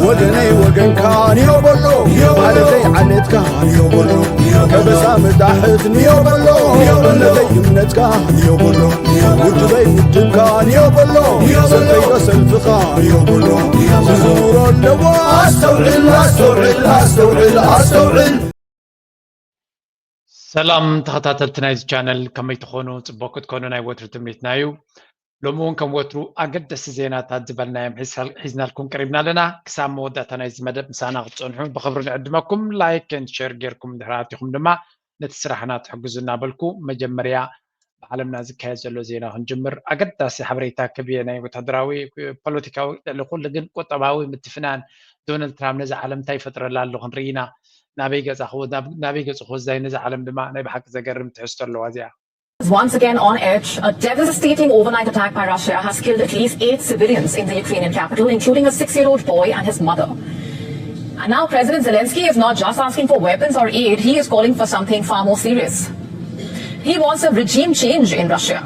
ወገነይ ወገንካ ንዮ በሎ፣ ዓሌተይ ዓሌትካ ንዮ በሎ፣ ከበሳ መታሕት ንዮ በሎ፣ እምነተይ እምነትካ ንዮ በሎ፣ ውድበይ ውድብካ ንዮ በሎ፣ ሰልፈይ ሰልፍኻ ንዮ በሎ። ዝዝውሮ ኣለዎ። ኣስተውዕል ኣስተውዕል ኣስተውዕል ኣስተውዕል። ሰላም ተኸታተልቲ ናይዚ ቻነል፣ ከመይ ትኾኑ? ጽቡቕ ክትኮኑ ናይ ወትሩ ትምኒትና እዩ። ሎሚ እውን ከም ወትሩ ኣገደስቲ ዜናታት ዝበልናዮም ሒዝናልኩም ቀሪብና ኣለና። ክሳብ መወዳእታ ናይዚ መደብ ምሳና ክትጸንሑ ብኽብሪ ንዕድመኩም። ላይክ ን ሸር ጌርኩም እንድሕር ኣቲኹም ድማ ነቲ ስራሕና ትሕግዙ እናበልኩ፣ መጀመርያ ብዓለምና ዝካየድ ዘሎ ዜና ክንጅምር። ኣገዳሲ ሓበሬታ ክብየ ናይ ወታደራዊ፣ ፖለቲካዊ፣ ልዕሊ ኩሉ ግን ቁጠባዊ ምትፍናን ዶናልድ ትራምፕ ነዚ ዓለም እንታይ ይፈጥረላ ኣሎ ክንርኢ ኢና። ናበይ ገጻ ክወ-፣ ናብ-፣ ናበይ ገጹ ክወስዳ እዩ? ነዚ ዓለም ድማ ናይ ብሓቂ ዘገርም ትሕዝቶ ኣለዋ እዚኣ። Once again on edge, a devastating overnight attack by Russia has killed at least eight civilians in the Ukrainian capital, including a six-year-old boy and his mother. And now President Zelensky is not just asking for weapons or aid, he is calling for something far more serious. He wants a regime change in Russia.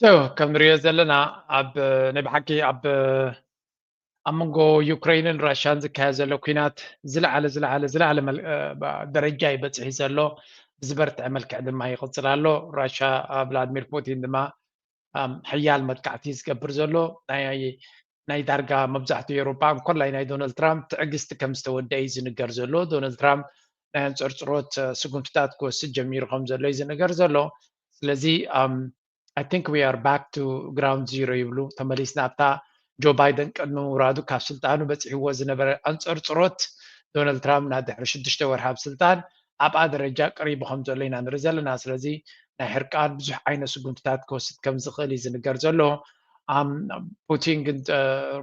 So ከም ንሪኦ ዘለና ኣብ ናይ ብሓቂ ኣብ ኣብ መንጎ ዩክሬንን ራሽያን ዝካየድ ዘሎ ኲናት ዝለዓለ ዝለዓለ ዝለዓለ መል- እ፣ ባ- ደረጃ እዩ በፂሑ ዘሎ። ብዝበርትዐ መልክዕ ድማ ይቕፅል ኣሎ። ራሽያ እ፣ ቭላድሚር ፑቲን ድማ ኣም፣ ሓያል መጥቃዕቲ ዝገብር ዘሎ ናይ ናይ ዳርጋ መብዛሕትኡ ኤውሮጳ እንኮላይ ናይ ዶናልድ ትራምፕ ትዕግስቲ ከም ዝተወደአ እዩ ዝንገር ዘሎ። ዶናልድ ትራምፕ ናይ ኣንፀርፅሮት እ፣ ስጉምትታት ክወስድ ጀሚሩ ከም ዘሎ እዩ ዝንገር ዘሎ። ስለዚ ኣም፣ I think we are back to ground zero ይብሉ። ተመሊስና ኣብታ ጆ ባይደን ቅድሚ ምውራዱ ካብ ስልጣኑ በፂሕዎ ዝነበረ ኣንፀርፅሮት ዶናልድ ትራምፕ ናብ ድሕሪ ሽዱሽተ ወርሒ ኣብ ስልጣን ኣብኣ ደረጃ ቀሪቡ ከም ዘሎ ኢና ንርኢ ዘለና። ስለዚ ናይ ሕርቃን ብዙሕ ዓይነት ስጉምትታት ክወስድ ከም ዝኽእል እዩ ዝንገር ዘሎ። ኣም፣ ፑቲን ግን እ፣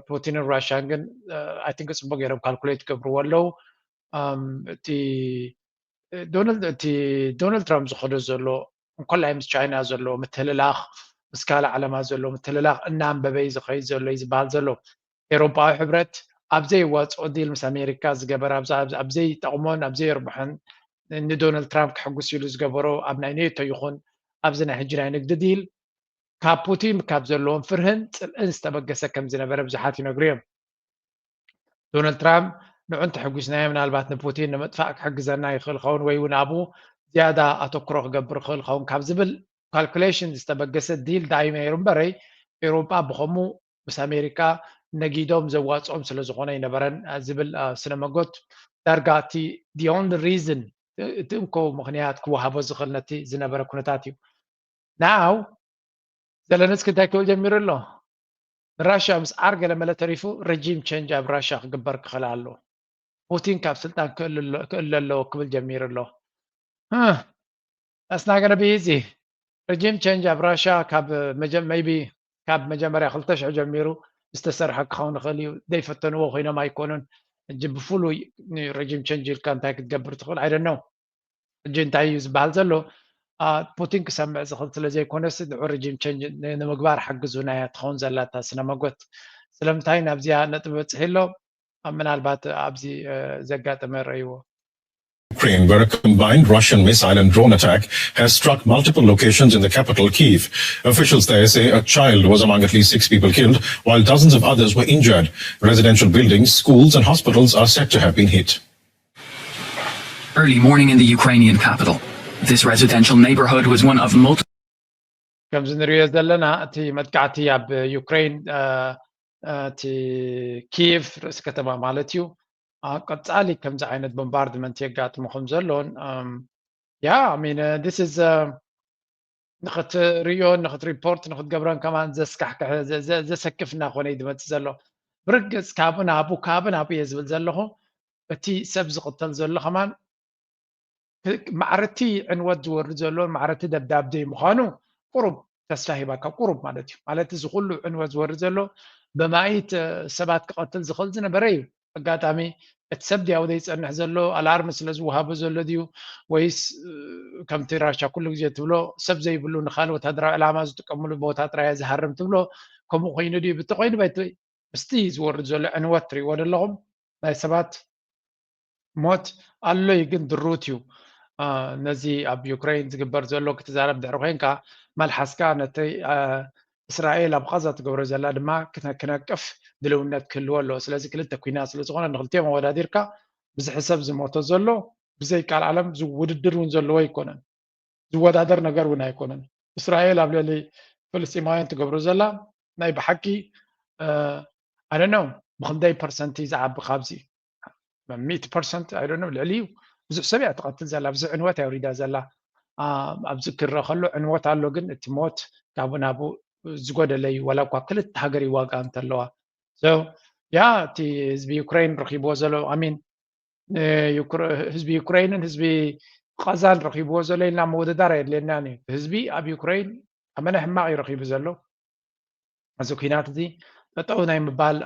ፑቲንን ራሽያን ግን እ፣ I think ፅቡቅ ገይሮም ካልኩሌት ይገብርዎ ኣለዉ። ኣም፣ እቲ እ፣ ዶናልድ እቲ ዶናልድ ትራምፕ ዝኸዶ ዘሎ እንኮላይ ምስ ቻይና ዘሎ ምትህልላኽ ምስ ካልእ ዓለማት ዘሎ ምትህልላኽ እናንበበ እዩ ዝኸይድ ዘሎ እዩ ዝበሃል ዘሎ። ኤውሮጳዊ ሕብረት ኣብ ዘይዋፅኦ ዲል ምስ ኣሜሪካ ዝገበረ ኣብ ኣብ ዘይጠቕሞን ኣብ ዘየርብሖን ንዶናልድ ትራምፕ ክሕጉስ ኢሉ ዝገበሮ ኣብ ናይ ኔቶ ይኹን ኣብዚ ናይ ሕጂ ናይ ንግዲ ዲል ካብ ፑቲን ካብ ዘለዎም ፍርህን ፅልእን ዝተበገሰ ከም ዝነበረ ብዙሓት ይነግሩ እዮም። ዶናልድ ትራምፕ ንዑ እንተሐጒስናዮ ምናልባት ንፑቲን ንምጥፋእ ክሕግዘና ይኽእል ኸውን ወይ እውን ኣብኡ ዝያዳ ኣተኩሮ ክገብር ይኽእል ኸውን ካብ ዝብል ካልኩሌሽን ዝተበገሰ ዲል ዳዩ ነይሩ እምበረይ ኤውሮጳ ብኸምኡ ምስ ኣሜሪካ ነጊዶም ዘዋፅኦም ስለ ዝኾነ ኣይነበረን ዝብል ስነ መጎት ዳርጋ እቲ the only reason እቲ እንኮ ምኽንያት ክወሃቦ ዝኽእል ነቲ ዝነበረ ኩነታት እዩ። ናው ዘለንስኪ እንታይ ክብል ጀሚሩ ኣሎ? ንራሽያ ምስ ዓር ገለመለ ተሪፉ ረጂም ቸንጅ ኣብ ራሽያ ክግበር ክኽእል ኣሎ። ፑቲን ካብ ስልጣን ክእለ ኣለዎ ክብል ጀሚሩ ኣሎ። That's not gonna be easy. ረጂም ቸንጅ ኣብ ራሽያ ካብ maybe ካብ መጀመርያ ክልተ ሽሕ ጀሚሩ ዝተሰርሐ ክኸውን ይኽእል እዩ። ዘይፈተንዎ ኮይኖም ኣይኮኑን። ሕጂ ብፍሉይ ረጂም ቸንጅ ኢልካ እንታይ ክትገብር ትኽእል? I don't know። ሕጂ እንታይ እዩ ዝበሃል ዘሎ? ፑቲን ክሰምዕ ዝኽእል ስለ ዘይኮነስ ንዑ ረጂም ቸንጅ ንምግባር ሓግዙና እያ ትኸውን ዘላ እታ ስነ መጎት። ስለምንታይ ናብዚኣ ነጥቢ በፂሑ ኣሎ? ምናልባት ኣብዚ ዘጋጠመ ረእይዎ። Ukraine, where a combined Russian missile and drone attack has struck multiple locations in the capital, Kyiv. Officials there say a child was among at least six people killed, while dozens of others were injured. Residential buildings, schools, and hospitals are said to have been hit. Early morning in the Ukrainian capital. This residential neighborhood was one of multiple. ከምዚ ንሪኦ ዘለና እቲ መጥቃዕቲ ኣብ ዩክሬን እቲ ኪየቭ ርእሲ ከተማ ማለት እዩ ቀፃሊ ከምዚ ዓይነት ቦምባርድመንት የጋጥሞ ከም ዘሎን ያ ሚን this is ንኽትሪኦን ንኽትሪፖርት ንኽትገብሮን ከማን ዘስካሕክሕ ዘሰክፍ እናኾነ እዩ ዝመፅእ ዘሎ። ብርግፅ ካብኡ ናብኡ ካብኡ ናብኡ እየ ዝብል ዘለኹ። እቲ ሰብ ዝቕተል ዘሎ ከማን ማዕረቲ ዕንወት ዝወርድ ዘሎ ማዕረቲ ደብዳብ ዘይምዃኑ ቁሩብ ተስፋ ሂባካ ቁሩብ ማለት እዩ። ማለት እዚ ኩሉ ዕንወት ዝወርድ ዘሎ ብማኢት ሰባት ክቐትል ዝኽእል ዝነበረ እዩ። ኣጋጣሚ እቲ ሰብ ድያው ዘይጸንሕ ዘሎ ኣላርም ስለ ዝወሃቦ ዘሎ ድዩ ወይስ ከምቲ ራሻ ኩሉ ግዜ ትብሎ ሰብ ዘይብሉ ንኻልእ ወታደራዊ ዕላማ ዝጥቀምሉ ቦታ ጥራይ ዝሃርም ትብሎ ከምኡ ኮይኑ ድዩ ብተኾይኑ በቲ ምስቲ ዝወርድ ዘሎ ዕንወት ትሪእዎ ዘለኹም ናይ ሰባት ሞት ኣሎ እዩ ግን ድሩት እዩ። ነዚ ኣብ ዩክሬን ዝግበር ዘሎ ክትዛረብ ድሕሪ ኮይንካ መልሓስካ ነቲ እስራኤል ኣብ ቓዛ ትገብሮ ዘላ ድማ ክነቅፍ ድልውነት ክህልዎ ኣለዎ። ስለዚ ክልተ ኩናት ስለ ዝኾነ ንክልቲኦም ኣወዳዲርካ ብዝሒ ሰብ ዝሞቶ ዘሎ ብዘይ ቃል ዓለም ዝውድድር እውን ዘለዎ ኣይኮነን፣ ዝወዳደር ነገር እውን ኣይኮነን። እስራኤል ኣብ ልዕሊ ፍልስጢማውያን ትገብሮ ዘላ ናይ ብሓቂ ኣደነው ብክንደይ ፐርሰንቲ ዝዓቢ ካብዚ ሚእቲ ፐርሰንት ኣይደነው ልዕሊ እዩ። ብዙሕ ሰብ እያ ትቐትል ዘላ፣ ብዙሕ ዕንወት እያ ውሪዳ ዘላ። ኣብዚ ክረአ ከሎ ዕንወት ኣሎ፣ ግን እቲ ሞት ካብኡ ናብኡ ዝጎደለ እዩ። ዋላ እኳ ክልተ ሃገር ይዋጋ እንተለዋ ያ እቲ ህዝቢ ዩክሬን ረኪብዎ ዘሎ ኣሚን ህዝቢ ዩክሬንን ህዝቢ ቃዛን ረኪብዎ ዘሎ ኢልና ምውድዳር ኣየድልየናን እዩ። ህዝቢ ኣብ ዩክሬን ኣመነ ሕማቕ እዩ ረኪቡ ዘሎ። እዚ ኩናት እዚ ጠጠው ናይ ምባል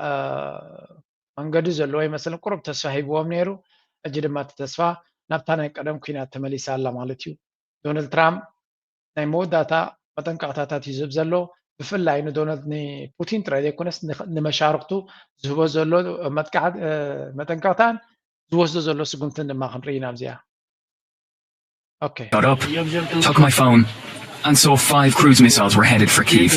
መንገዲ ዘለዎ ይመስልን ቁሩብ ተስፋ ሂብዎም ነይሩ። ሕጂ ድማ እቲ ተስፋ ናብታ ናይ ቀደም ኩናት ተመሊሳ ኣላ ማለት እዩ። ዶናልድ ትራምፕ ናይ መወዳእታ መጠንቀቕታታት እዩ ዝህብ ዘሎ። ብፍላይ ንዶናልድ ንፑቲን ጥራይ ዘይኮነስ ንመሻርክቱ ዝህቦ ዘሎ መጠንቀቕታን ዝወስዶ ዘሎ ስጉምትን ድማ ክንርኢ ኢና ኣብዚኣ። Okay. Got up, took my phone, and saw five cruise missiles were headed for Kyiv.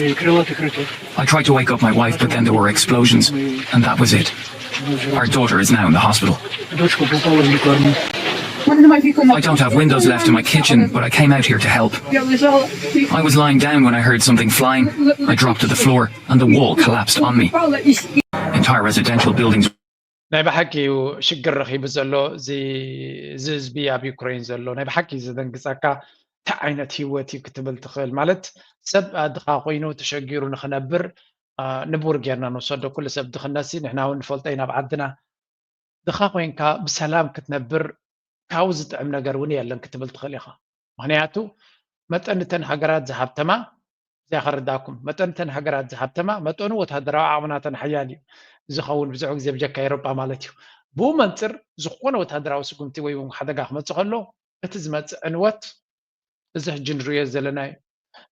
I tried to wake up my wife, but then there were explosions, and that was it. Our daughter is now in the hospital. I don't have windows left in my kitchen, but I came out here to help. I was lying down when I heard something flying. I dropped to the floor, and the wall collapsed on me. Entire residential buildings ናይ ብሓቂ እዩ ሽግር ረኺቡ ዘሎ እዚ ህዝቢ ኣብ ዩክሬን ዘሎ ናይ ብሓቂ ዘደንግጸካ እንታይ ዓይነት ህይወት እዩ ክትብል ትኽእል ማለት ሰብ ኣድኻ ኮይኑ ተሸጊሩ ንኽነብር ንቡር ጌርና ንወሰዶ ኩሉ ሰብ ድኽነሲ ንሕና እውን ንፈልጦ ኢና ኣብ ዓድና ድኻ ኮይንካ ብሰላም ክትነብር ካብኡ ዝጥዕም ነገር እውን የለን ክትብል ትኽእል ኢኻ ምክንያቱ መጠን እተን ሃገራት ዝሃብተማ እዚኣ ከረዳእኩም መጠን እተን ሃገራት ዝሃብተማ መጠኑ ወታደራዊ ዓቕምናተን ሓያል እዩ ዝኸውን ብዙሕ ግዜ ብጀካ ኤሮጳ ማለት እዩ ብኡ መንፅር ዝኾነ ወታደራዊ ስጉምቲ ወይ እውን ሓደጋ ክመፅእ ከሎ እቲ ዝመፅእ ዕንወት እዚ ሕጂ ንሪኦ ዘለና እዩ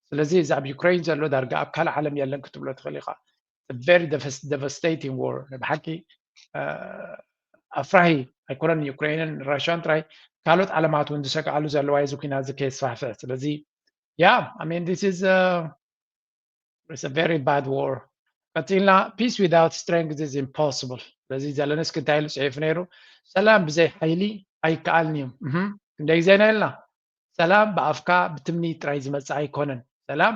ስለዚ እዚ ኣብ ዩክሬን ዘሎ ዳርጋ ኣብ ካልእ ዓለም የለን ክትብሎ ትኽእል ኢኻ very devastating war ብሓቂ ኣፍራሂ ኣይኮነን ዩክሬንን ራሽያን ጥራይ ካልኦት ዓለማት እውን ዝሰግኣሉ ዘለዋ እዚ ኩናት እዚ ከየስፋሕፍሕ ስለዚ yeah I mean this is uh, it's a very bad war ቀፂልና peace without strength is impossible ስለዚ ዘለንስኪ እንታይ ኢሉ ፅሒፉ ነይሩ ሰላም ብዘይ ሓይሊ ኣይከኣልን እዩ ክንደይ ግዜና ኢልና ሰላም ብኣፍካ ብትምኒት ጥራይ ዝመፅእ ኣይኮነን ሰላም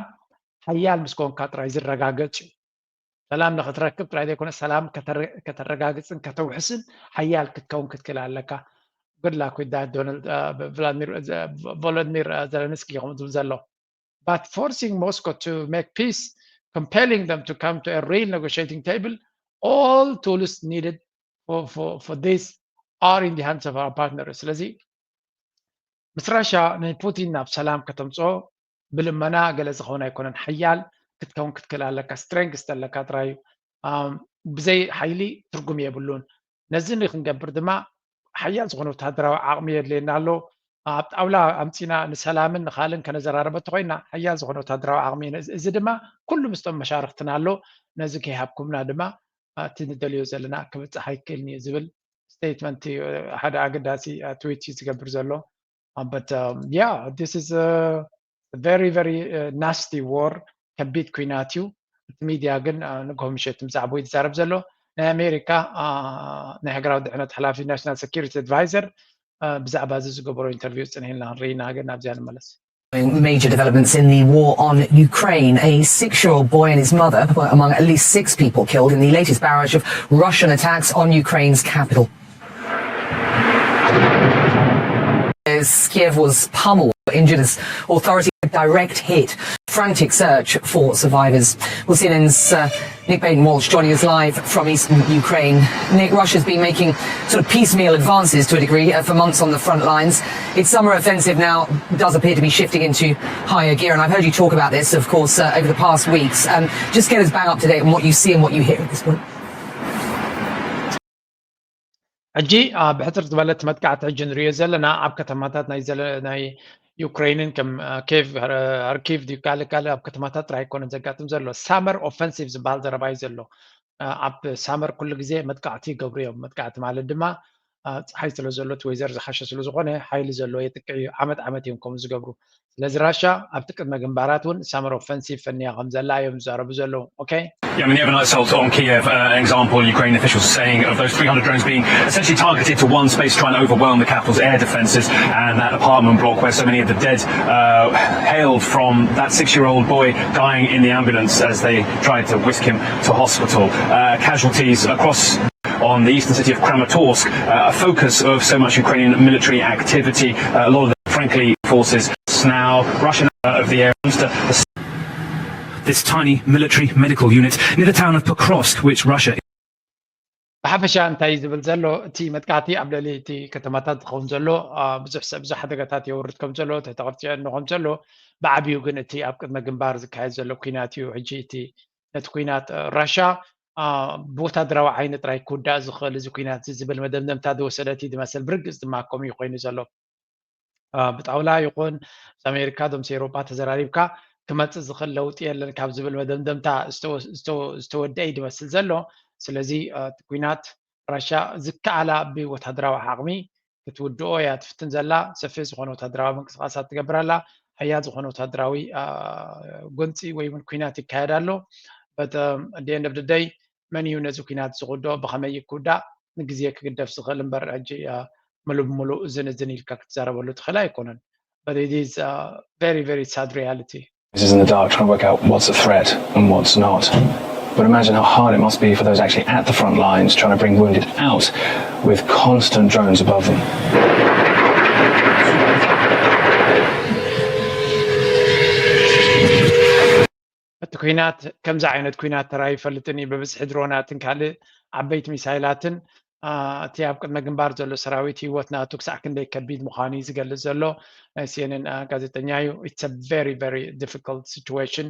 ሓያል ምስ ኮንካ ጥራይ ዝረጋገፅ እዩ ሰላም ንክትረክብ ጥራይ ዘይኮነ ሰላም ከተረጋግፅን ከተውሕስን ሓያል ክትከውን ክትክእል ኣለካ good luck with that Donald uh, Vladimir uh, Volodymyr uh, Zelensky ከምኡ ዝብል ዘሎ but forcing Moscow to make peace compelling them to come to a real negotiating table all tools needed for, for, for this are in the hands of our partners ስለዚ ምስ ራሻ ንፑቲን ናብ ሰላም ከተምፅኦ ብልመና ገለ ዝኸውን ኣይኮነን ሓያል ክትከውን ክትክእል ኣለካ strength ኣለካ ጥራይ ብዘይ ሓይሊ ትርጉም የብሉን ነዚ ንክንገብር ድማ ሓያል ዝኾነ ወታደራዊ ዓቕሚ የድልየና ኣሎ ኣብ ጣውላ ኣምፂና ንሰላምን ንካልን ከነዘራረበ ተኮይና ሓያል ዝኾነ ወታደራዊ ዓቕሚ እዚ ድማ ኩሉ ምስቶም መሻርክትና ኣሎ ነዚ ከይሃብኩምና ድማ እቲ ንደልዮ ዘለና ክብፅሕ ኣይክእልን እዩ ዝብል statement ሓደ ኣገዳሲ tweet እዩ ዝገብር ዘሎ but um, yeah this is a very very uh, nasty war ከቢድ ኩናት እዩ እቲ ሚድያ ግን ንግሆ ምሸት ብዛዕባኡ ይዛረብ ዘሎ ናይ ኣሜሪካ ናይ ሃገራዊ ድሕነት ሓላፊ national security advisor ብዛዕባ እዚ ዝገበሮ interview ፅንሒልና ክንርኢና ግን ኣብዚኣ ንመለስ Major developments in the war on Ukraine. A six year old boy and his mother were among at least six people killed in the latest barrage of Russian attacks on Ukraine's capital. As Kiev was pummeled, injured as authorities direct hit. Frantic search for survivors. Well, C N N's uh, Nick Baden Walsh joining us live from eastern Ukraine. Nick, Russia's been making sort of piecemeal advances to a degree uh, for months on the front lines. Its summer offensive now does appear to be shifting into higher gear, and I've heard you talk about this, of course, uh, over the past weeks. Um, just get us bang up to date on what you see and what you hear at this point. ሕጂ ብሕፅር ዝበለት መጥቃዕቲ ሕጂ ንሪኦ ዘለና ኣብ ከተማታት ናይ ዩክሬንን ከም ኬቭ ሃርኪቭ ድዩ ካልእ ካልእ ኣብ ከተማታት ጥራይ ኣይኮነን ዘጋጥም ዘሎ ሳመር ኦፈንሲቭ ዝበሃል ዘረባ እዩ ዘሎ ኣብ ሳመር ኩሉ ግዜ መጥቃዕቲ ይገብሩ እዮም መጥቃዕቲ ማለት ድማ ፀሓይ ስለ ዘሎ እቲ ወይዘር ዝሓሸ ስለ ዝኾነ ሓይሊ ዘለዎ የጥቅዕ እዩ ዓመት ዓመት እዮም ከምኡ ዝገብሩ ስለዚ ራሻ ኣብቲ ቅድመ ግንባራት እውን summer offensive ፈንያ ከም ዘላ እዮም ዝዛረቡ ዘለዉ። Okay? Yeah, I mean, the overnight assault on Kiev, uh, an example, Ukrainian officials saying of those three hundred drones being essentially targeted to one space, trying to overwhelm the capital's air defenses and that apartment block where so many of the dead uh, hailed from, that six-year-old boy dying in the ambulance as they tried to whisk him to hospital. Uh, casualties across on the eastern city of Kramatorsk, uh, a focus of so much Ukrainian military activity. Uh, a lot of the, frankly, forces now Russian of the air. This tiny military medical unit near the town of Pokrovsk, which Russia ብሓፈሻ እንታይ ዝብል ዘሎ እቲ መጥቃዕቲ ኣብ ልዕሊ እቲ ከተማታት ዝኸውን ዘሎ ብዙሕ ሰብ ብዙሕ ሓደጋታት የውርድ ከም ዘሎ ተተቐርፂ ኣኖ ከም ዘሎ ብዓብዩ ግን እቲ ኣብ ቅድመ ግንባር ዝካየድ ዘሎ ኩናት እዩ ሕጂ እቲ ነቲ ኩናት ራሻ ብወታደራዊ ዓይኒ ጥራይ ክውዳእ ዝኽእል እዚ ኩናት ዝብል መደምደምታ ዝወሰደት እዩ ዝመስል ብርግፅ ድማ ከምኡ ኮይኑ ዘሎ ብጣውላ ይኹን ምስ ኣሜሪካ ዶምስ ኤሮጳ ተዘራሪብካ ክመፅእ ዝኽእል ለውጢ የለን ካብ ዝብል መደምደምታ ዝተወደአ እዩ ዝመስል ዘሎ ስለዚ እቲ ኩናት ራሻ ዝከኣላ ብወታደራዊ ዓቕሚ ክትውድኦ እያ ትፍትን ዘላ ሰፊሕ ዝኾነ ወታደራዊ ምንቅስቃሳት ትገብር ኣላ ሓያል ዝኾነ ወታደራዊ ጎንፂ ወይ እውን ኩናት ይካየድ ኣሎ but at the end of the day መን እዩ ነዚ ኩናት ዝኽዶ ብኸመይ ክውዳእ ንግዜ ክግደፍ ዝኽእል እምበር ሕጂ ሙሉ ብሙሉ እዝን እዝን ኢልካ ክትዛረበሉ ትኽእል ኣይኮነን but it is a very very sad reality This is in the dark, trying to work out what's a threat and what's not. But imagine how hard it must be for those actually at the front lines trying to bring wounded out with constant drones above them. እቲ ኩናት ከምዚ ዓይነት ኩናት ተራይ ይፈልጥን እዩ ብብዝሒ ድሮናትን ካልእ ዓበይቲ ሚሳይላትን እቲ ኣብ ቅድመ ግንባር ዘሎ ሰራዊት ህይወት ናቱ ክሳዕ ክንደይ ከቢድ ምዃኑ እዩ ዝገልጽ ዘሎ ናይ ሲኤንን ጋዜጠኛ እዩ it's a very very difficult situation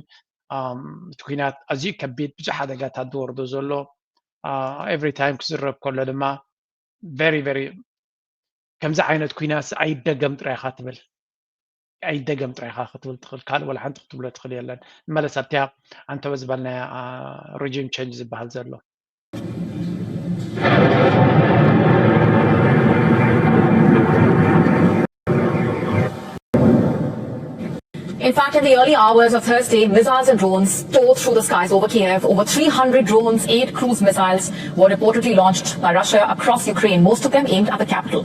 እቲ ኩናት ኣዝዩ ከቢድ ብዙሕ ሓደጋታት ዝወርዶ ዘሎ every time ክዝረብ ከሎ ድማ very very ከምዚ ዓይነት ኩናት ኣይደገም ጥራይካ ትብል ኣይደገም ጥራይካ ክትብል ትኽእል ካልእ ወላ ሓንቲ ክትብሎ ትኽእል የለን ንመለስ ኣብቲያ ኣንተወ ዝበልናያ regime change ዝበሃል ዘሎ In fact, in the early hours of Thursday, missiles and drones tore through the skies over Kiev. Over three hundred drones, eight cruise missiles, were reportedly launched by Russia across Ukraine, most of them aimed at the capital.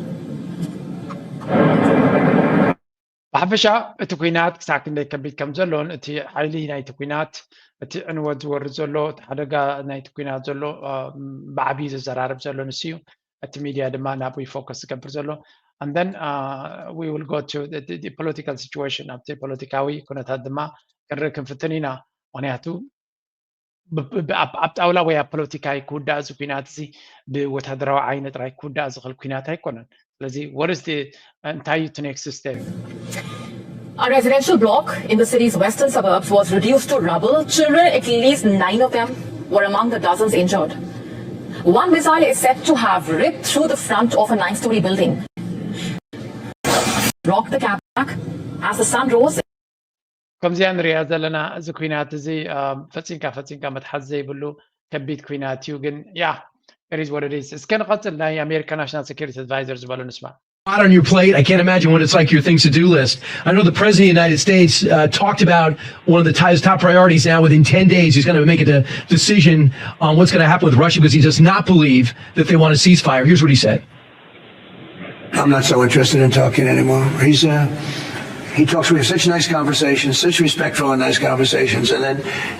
ብሓፈሻ እቲ ኩናት ክሳዕ ክንደይ ከቢድ ከም ዘሎን እቲ ሓይሊ ናይቲ ኩናት እቲ ዕንወት ዝወርድ ዘሎ እቲ ሓደጋ ናይቲ ኩናት ዘሎ ብዓብዩ ዘዘራርብ ዘሎ ንሱ እዩ እቲ ሚድያ ድማ ናብኡ ፎከስ ዝገብር ዘሎ and then uh, we will go to the, the, the political situation ኣብቲ ፖለቲካዊ ኩነታት ድማ ክንርኢ ክንፍትን ኢና ምክንያቱ ኣብ ጣውላ ወይ ኣብ ፖለቲካ ክውዳእ እዚ ኩናት እዚ ብወታደራዊ ዓይኒ ጥራይ ክውዳእ ዝኽእል ኩናት ኣይኮነን ስለዚ what is the እንታይ እዩ next step A residential block in the city's western suburbs was reduced to rubble. Children, at least nine of them, were among the dozens injured. One missile is said to have ripped through the front of a nine story building, rocked the cab back as the sun rose. ከምዚኣ ንሪኣ ዘለና እዚ ኩናት እዚ ፈፂምካ ፈፂምካ መትሓዚ ዘይብሉ ከቢድ ኩናት እዩ ግን ያ is what it is እስከ ንቐፅል ናይ ኣሜሪካ ናሽናል ሴኩሪቲ ኣድቫይዘር ዝበሎ ንስማ lot on your plate. I can't imagine what it's like your things to do list. I know the president of the United States uh, talked about one of the his top priorities now. Within ten days, he's going to make a de- decision on what's going to happen with Russia because he does not believe that they want a ceasefire. Here's what he said. I'm not so interested in talking anymore. He's uh, he talks. We have such nice conversations, such respectful and nice conversations, and then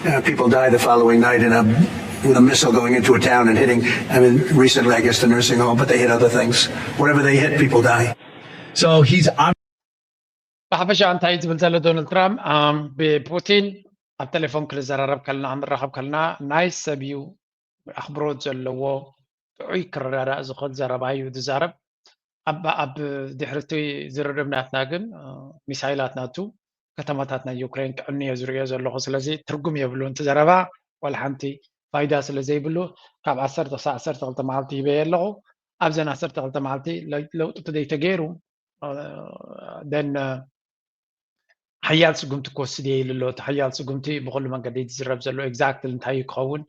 uh, people die the following night in a with a missile going into a town and hitting. I mean, recently, I guess, the nursing home, but they hit other things. Whatever they hit, people die. So he's ብሓፈሻ እንታይ ዝብል ዘሎ ዶናልድ ትራምፕ ብፑቲን ኣብ ቴሌፎን ክንዘራረብ ከለና ክንራኸብ ከለና ናይ ሰብ እዩ ኣኽብሮት ዘለዎ ጥዑይ ክረዳዳእ ዝኽእል ዘረባ እዩ ዝዛረብ ኣብ ድሕርቲ ዝርርብ ናትና ግን ሚሳይላት ናቱ ከተማታት ናይ ዩክሬን ክዕንዮ ዝርእዮ ዘለኹ ስለዚ ትርጉም የብሉ እቲ ዘረባ ዋላ ሓንቲ ፋይዳ ስለ ዘይብሉ ካብ ዓሰርተ ክሳብ ዓሰርተ ክልተ መዓልቲ ሂበየ ኣለኹ ኣብዘን ዓሰርተ ክልተ መዓልቲ ለውጢ ተዘይተገይሩ then ሓያል ስጉምቲ ክወስድ እየ ኢሉ ኣሎ እቲ ሓያል ስጉምቲ ብኩሉ መንገዲ ዝዝረብ ዘሎ exactly እንታይ እዩ ክኸውን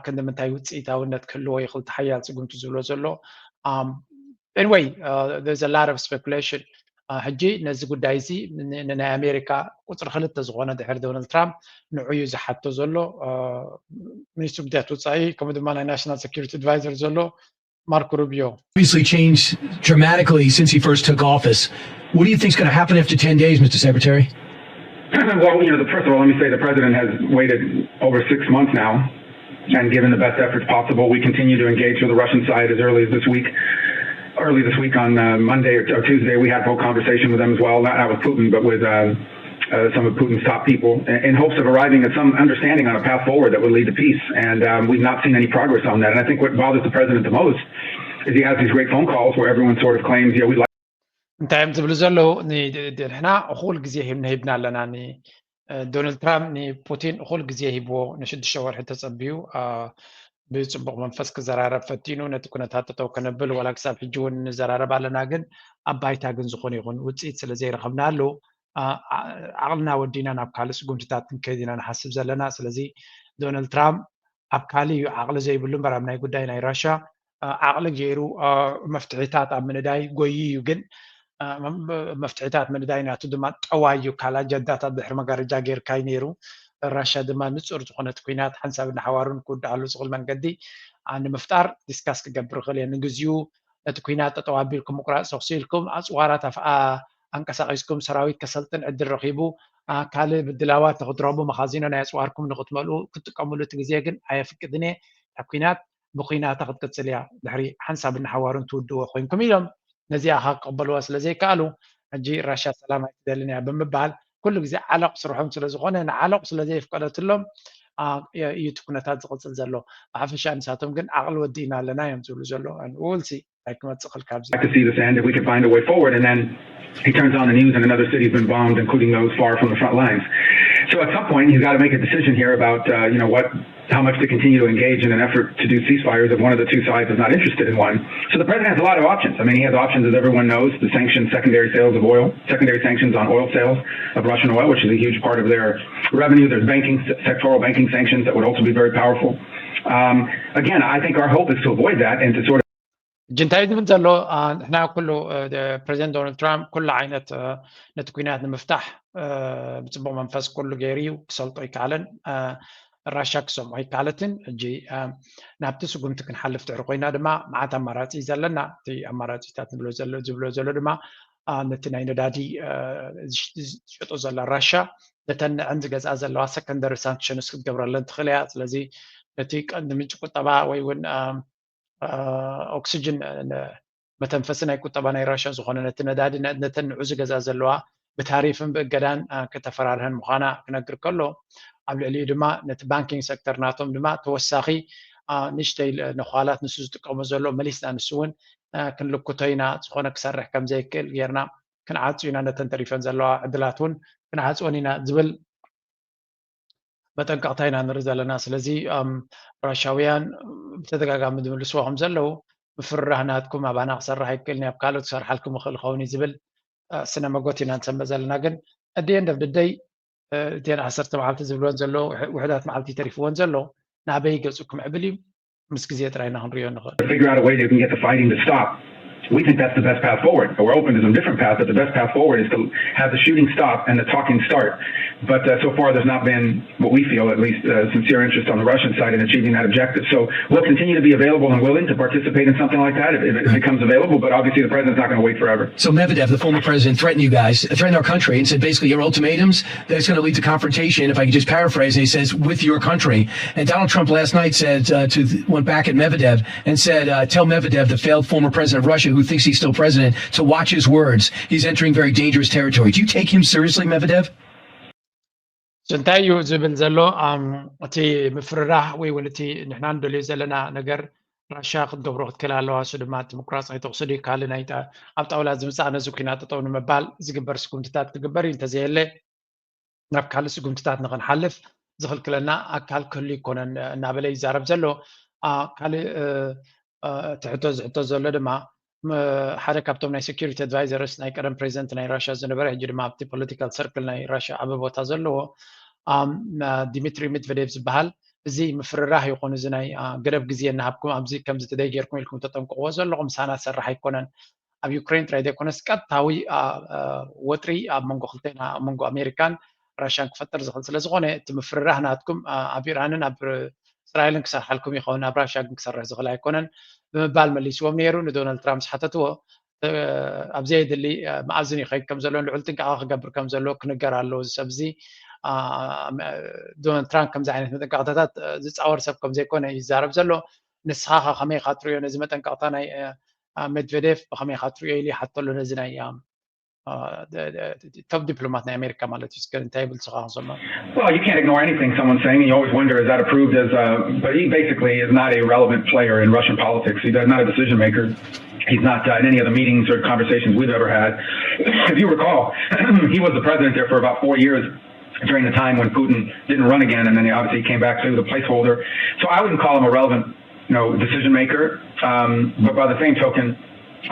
ክንዲ ምንታይ ውፅኢታውነት ክህልዎ ይኽእል እቲ ሓያል ስጉምቲ ዝብሎ ዘሎ anyway there's a lot of speculation ሕጂ ነዚ ጉዳይ እዚ ንናይ ኣሜሪካ ቁፅሪ ክልተ ዝኾነ ድሕሪ ዶናልድ ትራምፕ ንዑ እዩ ዝሓቶ ዘሎ። ሚኒስትሪ ጉዳያት ወፃኢ ከምኡ ድማ ናይ ናሽናል ሰኪሪቲ ኣድቫይዘር ዘሎ ማርኮ ሩቢዮ። Obviously changed dramatically since he first took office. What do you think is going to happen after ten days, Mister Secretary? Well, you know, the, first of all, let me say the president has waited over six months now, and given the best efforts possible, we continue to engage with the Russian side as early as this week. Early this week on uh, Monday or, or Tuesday, we had a phone conversation with them as well. Not, not with Putin, but with uh, uh, some of Putin's top people, in hopes of arriving at some understanding on a path forward that would lead to peace. And um, we've not seen any progress on that. And I think what bothers the president the most is he has these great phone calls where everyone sort of claims, you know, we like. እንታይ እዮም ዝብሉ ዘለዉ? ንሕና ኩል ግዜ ሂብና ሂብና ኣለና። ዶናልድ ትራምፕ ንፑቲን ኩል ግዜ ሂብዎ፣ ንሽዱሽተ ወርሒ ተጸቢዩ ብጽቡቕ መንፈስ ክዘራረብ ፈቲኑ፣ ነቲ ኩነታት ጠጠው ከነብል ዋላ ክሳብ ሕጂ እውን ንዘራረብ ኣለና። ግን ኣብ ባይታ ግን ዝኾነ ይኹን ውፅኢት ስለ ዘይረኸብናሉ ዓቕልና ወዲና ናብ ካልእ ስጉምትታት ክንከይድ ኢና ንሓስብ ዘለና። ስለዚ ዶናልድ ትራምፕ ኣብ ካልእ እዩ ዓቕሊ ዘይብሉ እምበር ኣብ ናይ ጉዳይ ናይ ራሻ ዓቕሊ ገይሩ መፍትሒታት ኣብ ምንዳይ ጎዩ እዩ። ግን መፍትሒታት ምንዳይ ናቱ ድማ ጠዋይ እዩ። ካልእ ኣጀንዳታት ድሕሪ መጋረጃ ገይርካ እዩ ነይሩ። ራሻ ድማ ንፁር ዝኾነት ኩናት ሓንሳብ ንሓዋሩን ክውድኣሉ ዝኽእል መንገዲ ንምፍጣር ዲስካስ ክገብር ይኽእል እየ። ንግዚኡ ነቲ ኩናት ጠጠው ኣቢልኩም ምቁራፅ ተኹሲ ኢልኩም ኣፅዋራት ኣንቀሳቒስኩም ሰራዊት ከሰልጥን ዕድል ረኺቡ ካልእ ብድላዋት ንክትረቡ መኻዚኖ ናይ ኣፅዋርኩም ንክትመልኡ ክትጥቀምሉ እቲ ግዜ ግን ኣየፍቅድን እየ። እታ ኩናት ብኩናታ ክትቅፅል እያ ድሕሪ ሓንሳብ እናሓዋሩ እንትውድዎ ኮይንኩም ኢሎም ነዚኣ ከዓ ክቅበልዋ ስለ ዘይከኣሉ ሕጂ ራሻ ሰላም ኣይትደልን እያ ብምባል ኩሉ ግዜ ዓለቕ ስርሖም ስለ ዝኾነ ንዓለቑ ስለ ዘየፍቀደትሎም እዩ እቲ ኩነታት ዝቕፅል ዘሎ። ብሓፈሻ ንሳቶም ግን ዓቕሊ ወዲእና ኣለና እዮም ዝብሉ ዘሎ። ውልሲ እንታይ ክመፅእ ክእል ካብዚ to see this end if we could find a way forward and then he turns on the news and another city's been bombed, including those far from the front lines. So at some point he's got to make a decision here about uh, you know what how much to continue to engage in an effort to do ceasefires if one of the two sides is not interested in one. So the president has a lot of options. I mean, he has options, as everyone knows, to sanction secondary sales of oil, secondary sanctions on oil sales of Russian oil, which is a huge part of their revenue. There's banking, sectoral banking sanctions that would also be very powerful. Um, again, I think our hope is to avoid that and to sort of ሕጂ እንታይ ዝብል ዘሎ ንሕና ኩሉ ፕሬዚደንት ዶናልድ ትራምፕ ኩሉ ዓይነት ነቲ ኩናት ንምፍታሕ ብፅቡቅ መንፈስ ኩሉ ገይሩ እዩ ክሰልጦ ኣይከኣለን። ራሻ ክሰምዖ ኣይከኣለትን። ሕጂ ናብቲ ስጉምቲ ክንሓልፍ ድሕሪ ኮይና ድማ መዓት ኣማራፂ እዩ ዘለና። እቲ ኣማራፂታት ንብሎ ዘሎ ዝብሎ ዘሎ ድማ ነቲ ናይ ነዳዲ ዝሸጦ ዘላ ራሻ ነተን ንዐን ዝገዝኣ ዘለዋ ሰከንደሪ ሳንክሽንስ ክትገብረለን ትኽእል እያ። ስለዚ ነቲ ቀንዲ ምንጪ ቁጠባ ወይ እውን ኦክስጅን መተንፈሲ ናይ ቁጠባ ናይ ራሻ ዝኾነ ነቲ ነዳዲ ነተን ንዑ ዝገዝኣ ዘለዋ ብታሪፍን ብእገዳን ከተፈራርሀን ምዃና ክነግር ከሎ ኣብ ልዕሊኡ ድማ ነቲ ባንኪንግ ሴክተር ናቶም ድማ ተወሳኺ ንእሽተይ ነዃላት ንሱ ዝጥቀሞ ዘሎ መሊስና ንሱ እውን ክንልኩቶ ኢና ዝኾነ ክሰርሕ ከም ዘይክእል ጌርና ክንዓጹ ኢና ነተን ተሪፈን ዘለዋ ዕድላት እውን ክንዓጽወን ኢና ዝብል መጠንቀቕታ ኢና ንርኢ ዘለና። ስለዚ ራሻውያን ብተደጋጋሚ ዝምልስዎ ከም ዘለዉ ምፍርራህ ናትኩም ኣባና ክሰርሕ ኣይክእልን ኣብ ካልኦት ክሰርሓልኩም ይኽእል ይኸውን እዩ ዝብል ስነ መጎት ኢና ንሰምዕ ዘለና። ግን ኣደየን ደብድደይ እተን ዓሰርተ መዓልቲ ዝብልወን ዘለዉ ውሕዳት መዓልቲ ተሪፍወን ዘሎ ናበይ ገጹ ክምዕብል እዩ ምስ ግዜ ጥራይ ኢና ክንሪኦ ንኽእል። figure out a way that we can get the fighting to stop. We think that's the best path forward. We're open to some different paths, but the best path forward is to have the shooting stop and the talking start. But uh, so far, there's not been what we feel, at least, uh, sincere interest on the Russian side in achieving that objective. So we'll continue to be available and willing to participate in something like that if, if it becomes available. But obviously, the president's not going to wait forever. So Medvedev, the former president, threatened you guys, threatened our country, and said basically your ultimatums that's going to lead to confrontation. If I could just paraphrase, he says, "With your country." And Donald Trump last night said uh, to went back at Medvedev and said, uh, "Tell Medvedev, the failed former president of Russia, who thinks he's still president, to watch his words. He's entering very dangerous territory." Do you take him seriously, Medvedev? እንታይ እዩ ዝብል ዘሎ እቲ ምፍርራህ ወይ እውን እቲ ንሕና ንደልዮ ዘለና ነገር ራሻ ክትገብሮ ክትክእል ኣለዋ። እሱ ድማ እቲ ምቁራፅ ናይ ተኩሲ ድዩ ካልእ ናይ ኣብ ጣውላ ዝምፃእ ነዚ ኩናት ጠጠው ንምባል ዝግበር ስጉምትታት ክግበር እዩ። እንተዘየለ ናብ ካልእ ስጉምትታት ንክንሓልፍ ዝኽልክለና ኣካል ክህሉ ይኮነን እናበለ ይዛረብ ዘሎ። ካልእ እቲ ሕቶ ዝሕቶ ዘሎ ድማ ሓደ ካብቶም ናይ security advisors ናይ ቀደም ፕሬዚደንት ናይ ራሽያ ዝነበረ ሕጂ ድማ ኣብቲ political circle ናይ ራሽያ ዓቢ ቦታ ዘለዎ ዲሚትሪ ሜድቨዴቭ ዝበሃል እዚ ምፍርራህ ይኹን እዚ ናይ ገደብ ግዜ እናሃብኩም ኣብዚ ከምዚ ተደይ ጌርኩም ኢልኩም ተጠንቅቕዎ ዘለኹም ምሳና ዝሰርሕ ኣይኮነን። ኣብ ዩክሬን ጥራይ ዘይኮነስ ቀጥታዊ ወጥሪ ኣብ መንጎ ክልተና ኣብ መንጎ ኣሜሪካን ራሽያን ክፈጥር ዝኽእል ስለ ዝኾነ እቲ ምፍርራህ ናትኩም ኣብ ኢራንን ኣብ እስራኤልን ክሰርሓልኩም ይኸውን፣ ኣብ ራሽያ ግን ክሰርሕ ዝኽእል ኣይኮነን ብምባል መሊስዎም ነይሩ። ንዶናልድ ትራምፕ ዝሓተትዎ ኣብ ዘየድሊ መኣዝን ይኸይድ ከም ዘሎ ልዑል ጥንቃቐ ክገብር ከም ዘሎ ክንገር ኣለዎ። እዚ ሰብ እዚ ዶናልድ ትራምፕ ከምዚ ዓይነት መጠንቀቕታታት ዝፃወር ሰብ ከም ዘይኮነ ይዛረብ ዘሎ። ንስኻ ከ ከመይ ኢኻ ትሪኦ ነዚ መጠንቀቕታ ናይ ሜድቬዴቭ ብኸመይ ኢኻ ትሪኦ ኢሉ ይሓቶ ኣሎ ነዚ ናይ top ዲፕሎማት ናይ ኣሜሪካ ማለት እዩ። እስከ እንታይ ይብል ንስኻ ከ? Well, you can't ignore anything someone's saying, and you always wonder, is that approved as? Uh, but he basically is not a relevant player in Russian politics. He's not a decision maker. He's not uh, in any of the meetings or conversations we've ever had. If you recall, he was the president there for about four years during the time when Putin didn't run again, and then he obviously came back, so he was a placeholder. So I wouldn't call him a relevant, you know, decision maker. Um, but by the same token,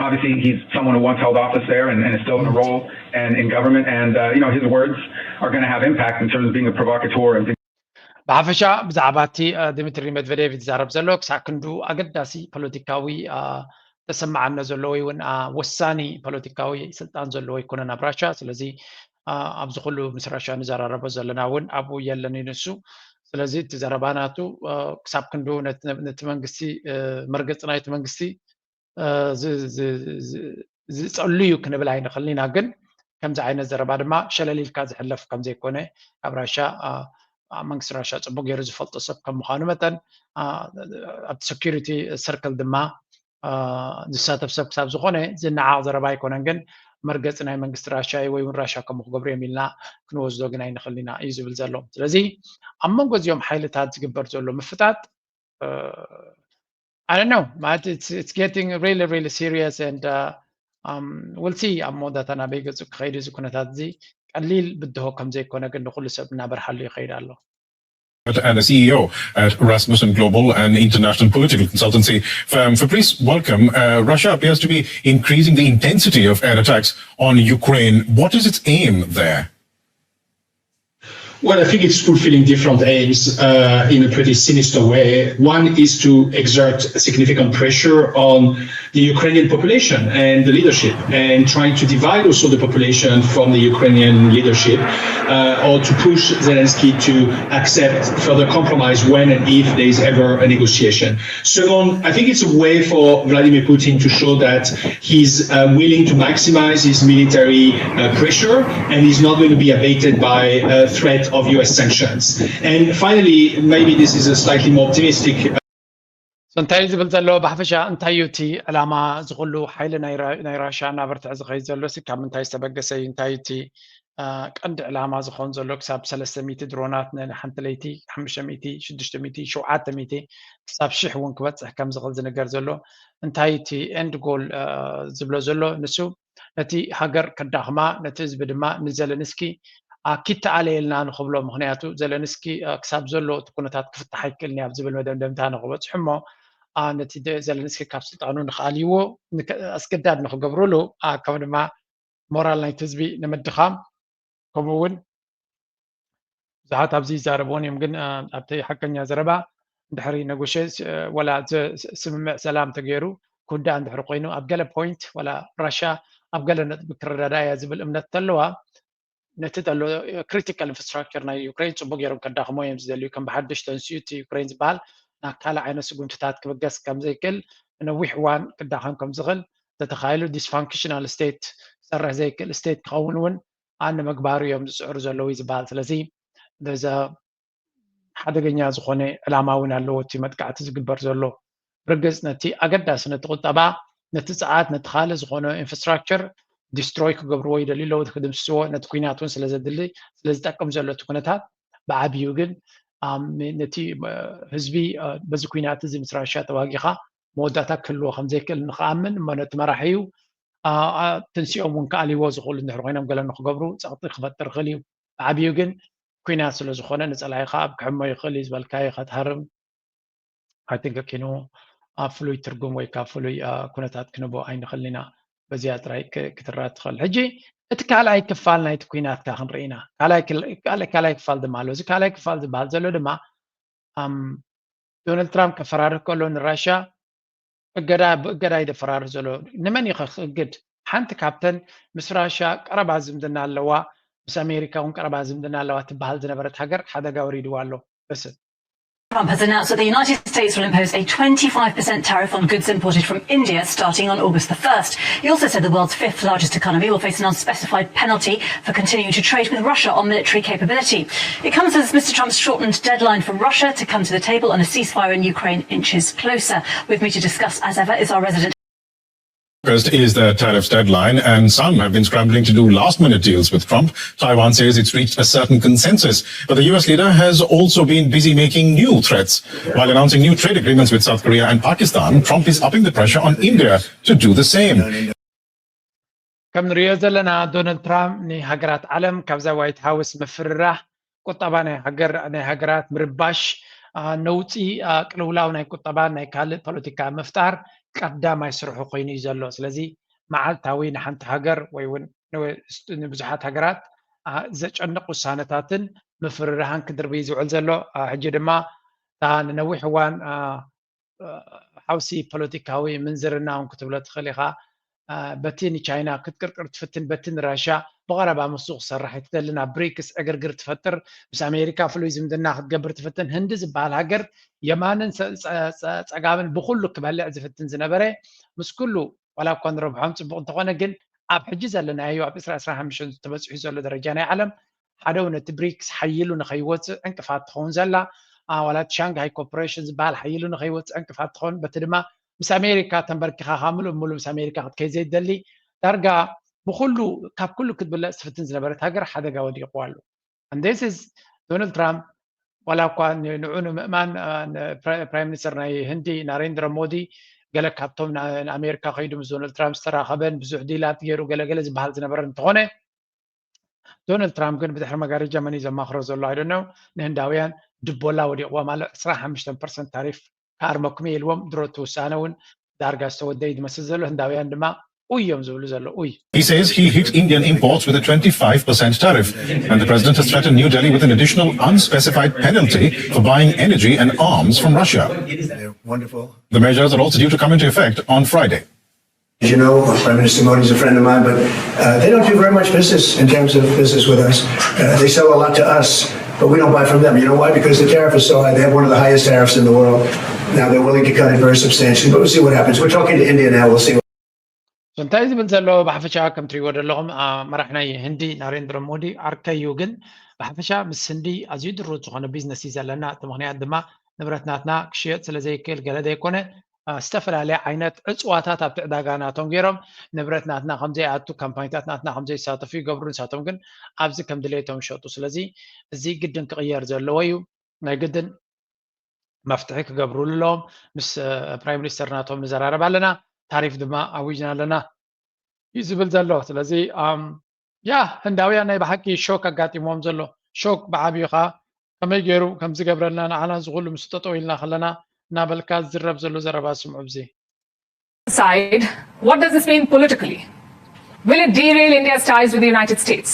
obviously he's someone who once held office there and, and is still in a role and in government, and uh, you know, his words are going to have impact in terms of being a provocateur and things. ብሓፈሻ ብዛዕባ እቲ ድሚትሪ ሜድቨዴቭ ዝዛረብ ዘሎ ክሳብ ክንዱ ኣገዳሲ ፖለቲካዊ ተሰማዓነት ዘለዎ ወይ እውን ወሳኒ ፖለቲካዊ ስልጣን ዘለዎ ኣይኮነን ኣብ ራሻ። ስለዚ ኣብዚ ኩሉ ምስ ራሻ ንዘራረቦ ዘለና እውን ኣብኡ የለን እዩ ንሱ። ስለዚ እቲ ዘረባ ናቱ ክሳብ ክንዱ ነቲ መንግስቲ መርገፂ ናይቲ መንግስቲ ዝፀሉ እዩ ክንብል ኣይንኽእልን ኢና። ግን ከምዚ ዓይነት ዘረባ ድማ ሸለል ኢልካ ዝሕለፍ ከም ዘይኮነ ካብ ራሻ መንግስቲ ራሻ ፅቡቅ ገይሩ ዝፈልጦ ሰብ ከም ምዃኑ መጠን ኣብቲ security circle ድማ ዝሳተፍ ሰብ ክሳብ ዝኾነ ዝነዓቕ ዘረባ ኣይኮነን። ግን መርገፂ ናይ መንግስቲ ራሻ እዩ ወይ እውን ራሻ ከምኡ ክገብሩ እዮም ኢልና ክንወስዶ ግን ኣይንኽእልን ኢና እዩ ዝብል ዘሎ። ስለዚ ኣብ መንጎ እዚኦም ሓይልታት ዝግበር ዘሎ ምፍጣጥ I don't know ማለት it's, it's getting really really serious and uh, um, we'll see ኣብ መወዳእታ ናበይ ገፁ ክኸይድ እዚ ኩነታት እዚ ቀሊል ብድሆ ከም ዘይኮነ ግን ንኩሉ ሰብ እናበርሃሉ ይኸይድ ኣሎ። And a C E O at Rasmussen Global, an international political consultancy firm. Fabrice, welcome. Uh, Russia appears to be increasing the intensity of air attacks on Ukraine. What is its aim there? Well, I think it's fulfilling different aims uh, in a pretty sinister way. One is to exert significant pressure on the Ukrainian population and the leadership, and trying to divide also the population from the Ukrainian leadership, uh, or to push Zelensky to accept further compromise when and if there is ever a negotiation. Second, I think it's a way for Vladimir Putin to show that he's uh, willing to maximize his military uh, pressure and he's not going to be abated by a threat of U S sanctions. And finally, maybe this is a slightly more optimistic. እንታይ ዝብል ዘሎ ብሓፈሻ እንታይ እዩ እቲ ዕላማ ዝኩሉ ሓይሊ ናይ ራሻ እናበርትዐ ዝኸይድ ዘሎ ሲ ካብ ምንታይ ዝተበገሰ እዩ? እንታይ እቲ ቀንዲ ዕላማ ዝኸውን ዘሎ ክሳብ ሰለስተ ሚእቲ ድሮናት ንሓንቲ ለይቲ ሓሙሽተ ሚእቲ ሽዱሽተ ሚእቲ ሸውዓተ ሚእቲ ክሳብ ሽሕ እውን ክበፅሕ ከም ዝኽእል ዝንገር ዘሎ እንታይ እቲ end goal ዝብሎ ዘሎ ንሱ ነቲ ሃገር ከዳኽማ ነቲ ህዝቢ ድማ ንዘለንስኪ ኪተኣለየልና ንኽብሎ ምኽንያቱ ዘለንስኪ ክሳብ ዘሎ እቲ ኩነታት ክፍታሕ ኣይክእልን ኣብ ዝብል መደምደምታ ንኽበፅሑ እሞ ነቲ ዘለንስኪ ካብ ስልጣኑ ንኽኣልይዎ ኣስገዳድ ንኽገብሩሉ ከም ድማ ሞራል ናይቲ ህዝቢ ንምድኻም ከምኡ እውን ብዙሓት ኣብዚ ይዛረብዎን እዮም ግን ኣብቲ ሓቀኛ ዘረባ እንድሕሪ ነጎሸ ወላ ስምምዕ ሰላም ተገይሩ ክውዳእ እንድሕሪ ኮይኑ ኣብ ገለ point ወላ ራሻ ኣብ ገለ ነጥቢ ክረዳዳ እያ ዝብል እምነት ተለዋ ነቲ ዘሎ critical infrastructure ናይ ዩክሬን ፅቡቅ ገይሮም ከዳኽሞ እዮም ዝደልዩ ከም ብሓድሽ ተንስኡ እቲ ዩክሬን ዝበሃል ናብ ካልእ ዓይነት ስጉምትታት ክብገስ ከም ዘይክእል ንነዊሕ እዋን ክዳኸም ከም ዝኽእል ተተኻይሉ dysfunctional state ክሰርሕ ዘይክእል state ክኸውን እውን ኣነ ምግባሩ እዮም ዝፅዕሩ ዘለዉ ዝበሃል ስለዚ በዛ ሓደገኛ ዝኾነ ዕላማ እውን ኣለዎ እቲ መጥቃዕቲ ዝግበር ዘሎ ብርግፅ ነቲ ኣገዳሲ ነቲ ቁጠባ ነቲ ፀዓት ነቲ ካልእ ዝኾነ infrastructure destroy ክገብርዎ ይደልዩ ኣለዉ ክድምስስዎ ነቲ ኩናት እውን ስለዘድሊ ስለዝጠቅም ዘሎ እቲ ኩነታት ብዓብዩ ግን ነቲ ህዝቢ በዚ ኩናት እዚ ምስ ራሻ ተዋጊኻ መወዳእታ ክህልዎ ከም ዘይክእል ንክኣምን እሞ ነቲ መራሒ እዩ ትንሲኦም እውን ክኣልይዎ ዝኽእሉ እንድሕር ኮይኖም ገለ ንክገብሩ ፀቕጢ ክፈጥር ይኽእል እዩ ብዓብዩ ግን ኩናት ስለ ዝኾነ ንፀላኢኻ ኣብ ክሕሞ ይኽእል እዩ ዝበልካዮ ከትሃርም ኣይትንከኪኑ ኣብ ፍሉይ ትርጉም ወይ ካብ ፍሉይ ኩነታት ክንቦ ኣይንኽእል ኢና በዚኣ ጥራይ ክትረኣ ትኽእል ሕጂ እቲ ካልኣይ ክፋል ናይቲ ኩናትካ ክንርኢ ኢና ካልኣይ ክፋል ድማ ኣሎ እዚ ካልኣይ ክፋል ዝበሃል ዘሎ ድማ ዶናልድ ትራምፕ ከፈራርህ ከሎ ንራሽያ እገዳ ብእገዳ እዩ ዘፈራርህ ዘሎ። ንመን እዩ ከእግድ? ሓንቲ ካብተን ምስ ራሻ ቀረባ ዝምድና ኣለዋ፣ ምስ ኣሜሪካ እውን ቀረባ ዝምድና ኣለዋ ትበሃል ዝነበረት ሃገር ሓደጋ ወሪድዋ ኣሎ። እስን Trump has announced that the United States will impose a twenty-five percent tariff on goods imported from India starting on August the first. He also said the world's fifth largest economy will face an unspecified penalty for continuing to trade with Russia on military capability. It comes as Mister Trump's shortened deadline for Russia to come to the table on a ceasefire in Ukraine inches closer. With me to discuss, as ever, is our resident First is the tariffs deadline, and some have been scrambling to do last minute deals with Trump. Taiwan says it's reached a certain consensus, but the U S leader has also been busy making new threats. While announcing new trade agreements with South Korea and Pakistan, Trump is upping the pressure on India to do the same. ከም ንሪኦ ዘለና፣ ዶናልድ ትራምፕ ንሃገራት ዓለም ካብዛ ዋይት ሃውስ ምፍርራህ፣ ቁጠባ ናይ ሃገር ናይ ሃገራት ምርባሽ፣ ነውፂ፣ ቅልውላው ናይ ቁጠባን ናይ ካልእ ፖለቲካ ምፍጣር ቀዳማይ ስርሑ ኮይኑ እዩ ዘሎ። ስለዚ መዓልታዊ ንሓንቲ ሃገር ወይ እውን ንብዙሓት ሃገራት ዘጨንቕ ውሳነታትን ምፍርራህን ክድርብ እዩ ዝውዕል ዘሎ። ሕጂ ድማ እታ ንነዊሕ እዋን ሓውሲ ፖለቲካዊ ምንዝርና እውን ክትብሎ ትኽእል ኢኻ። በቲ ንቻይና ክትቅርቅር ትፍትን፣ በቲ ንራሻ ብቐረባ ምስኡ ክሰርሕ ኣይትደልን። ኣብ ብሪክስ ዕግርግር ትፈጥር፣ ምስ ኣሜሪካ ፍሉይ ዝምድና ክትገብር ትፍትን። ህንዲ ዝበሃል ሃገር የማንን ጸጋምን ብኹሉ ክበልዕ ዝፍትን ዝነበረ፣ ምስ ኩሉ ዋላ እኳ ንረብሖም ጽቡቕ እንተኾነ፣ ግን ኣብ ሕጂ ዘለናዮ ኣብ ዕስራ ዕስራን ሓሙሽተን ተበጺሑ ዘሎ ደረጃ ናይ ዓለም ሓደ እውን እቲ ብሪክስ ሓይሉ ንኸይወፅእ ዕንቅፋት ትኸውን ዘላ፣ ዋላ እቲ ሻንግሃይ ኮርፖሬሽን ዝበሃል ሓይሉ ንኸይወፅእ ዕንቅፋት ትኸውን፣ በቲ ድማ ምስ ኣሜሪካ ተንበርኪኻ ምሉእ ብምሉእ ምስ ኣሜሪካ ክትከይድ ዘይትደሊ፣ ዳርጋ ብኩሉ ካብ ኩሉ ክትብለፅ ትፍትን ዝነበረት ሃገር ሓደጋ ወዲቕዋ ኣሎ። And this is ዶናልድ ትራምፕ ዋላ እኳ ንዑ ንምእማን ፕራይም ሚኒስተር ናይ ህንዲ ናሬንድራ ሞዲ ገለ ካብቶም ንኣሜሪካ ከይዱ ምስ ዶናልድ ትራምፕ ዝተራኸበን ብዙሕ ዲላት ገይሩ ገለገለ ዝበሃል ዝነበረ እንተኾነ፣ ዶናልድ ትራምፕ ግን ብድሕሪ መጋረጃ መን እዩ ዘማኽሮ ዘሎ? I don't know። ንህንዳውያን ድቦላ ወዲቕዎም ኣሎ። ዕስራን ሓሙሽተን ፐርሰንት ታሪፍ ክኣርመኩም እየ ኢልዎም። ድሮ እቲ ውሳነ እውን ዳርጋ ዝተወደዩ ዝመስል ዘሎ። ህንዳውያን ድማ ኡይ እዮም ዝብሉ ዘሎ። ኡይ። He says he hit Indian imports with a twenty-five percent tariff, and the president has threatened New Delhi with an additional unspecified penalty for buying energy and arms from Russia. The measures are also due to come into effect on Friday. As you know, Prime Minister Modi is a friend of mine, but uh, they don't do very much business in terms of business with us. Uh, they sell a lot to us, but we don't buy from them. You know why? Because the tariff is so high. They have one of the highest tariffs in the world. Now they're willing to cut it very substantially, but we'll see what happens. We're talking to India now. We'll see. እንታይ ዝብል ዘሎ? ብሓፈሻ ከም ትሪእዎ ዘለኹም መራሕ ናይ ህንዲ ናሬንድሮ ሞዲ ኣርከይ እዩ፣ ግን ብሓፈሻ ምስ ህንዲ ኣዝዩ ድሩት ዝኾነ ቢዝነስ እዩ ዘለና። እቲ ምኽንያት ድማ ንብረት ናትና ክሽየጥ ስለ ዘይክእል ገለ ዘይኮነ፣ ዝተፈላለየ ዓይነት እፅዋታት ኣብቲ ዕዳጋ ናቶም ገይሮም ንብረት ናትና ከምዘይኣቱ፣ ካምፓኒታት ናትና ከምዘይሳተፉ ይገብሩ። ንሳቶም ግን ኣብዚ ከም ድሌቶም ይሸጡ። ስለዚ እዚ ግድን ክቕየር ዘለዎ እዩ። ናይ ግድን መፍትሒ ክገብሩሉ ኣለዎም። ምስ ፕራይም ሚኒስተር ናቶም ንዘራረብ ኣለና፣ ታሪፍ ድማ ኣዊጅና ኣለና እዩ ዝብል ዘሎ። ስለዚ ያ ህንዳውያን ናይ ብሓቂ ሾክ ኣጋጢምዎም ዘሎ። ሾክ ብዓብዩ ኸዓ ከመይ ገይሩ ከም ዝገብረልና ንዓና እዚ ኩሉ ምስ ጠጠው ኢልና ከለና እናበልካ ዝዝረብ ዘሎ ዘረባ ስምዑ። ኣብዚ side, what does this mean politically? Will it derail India's ties with the United States?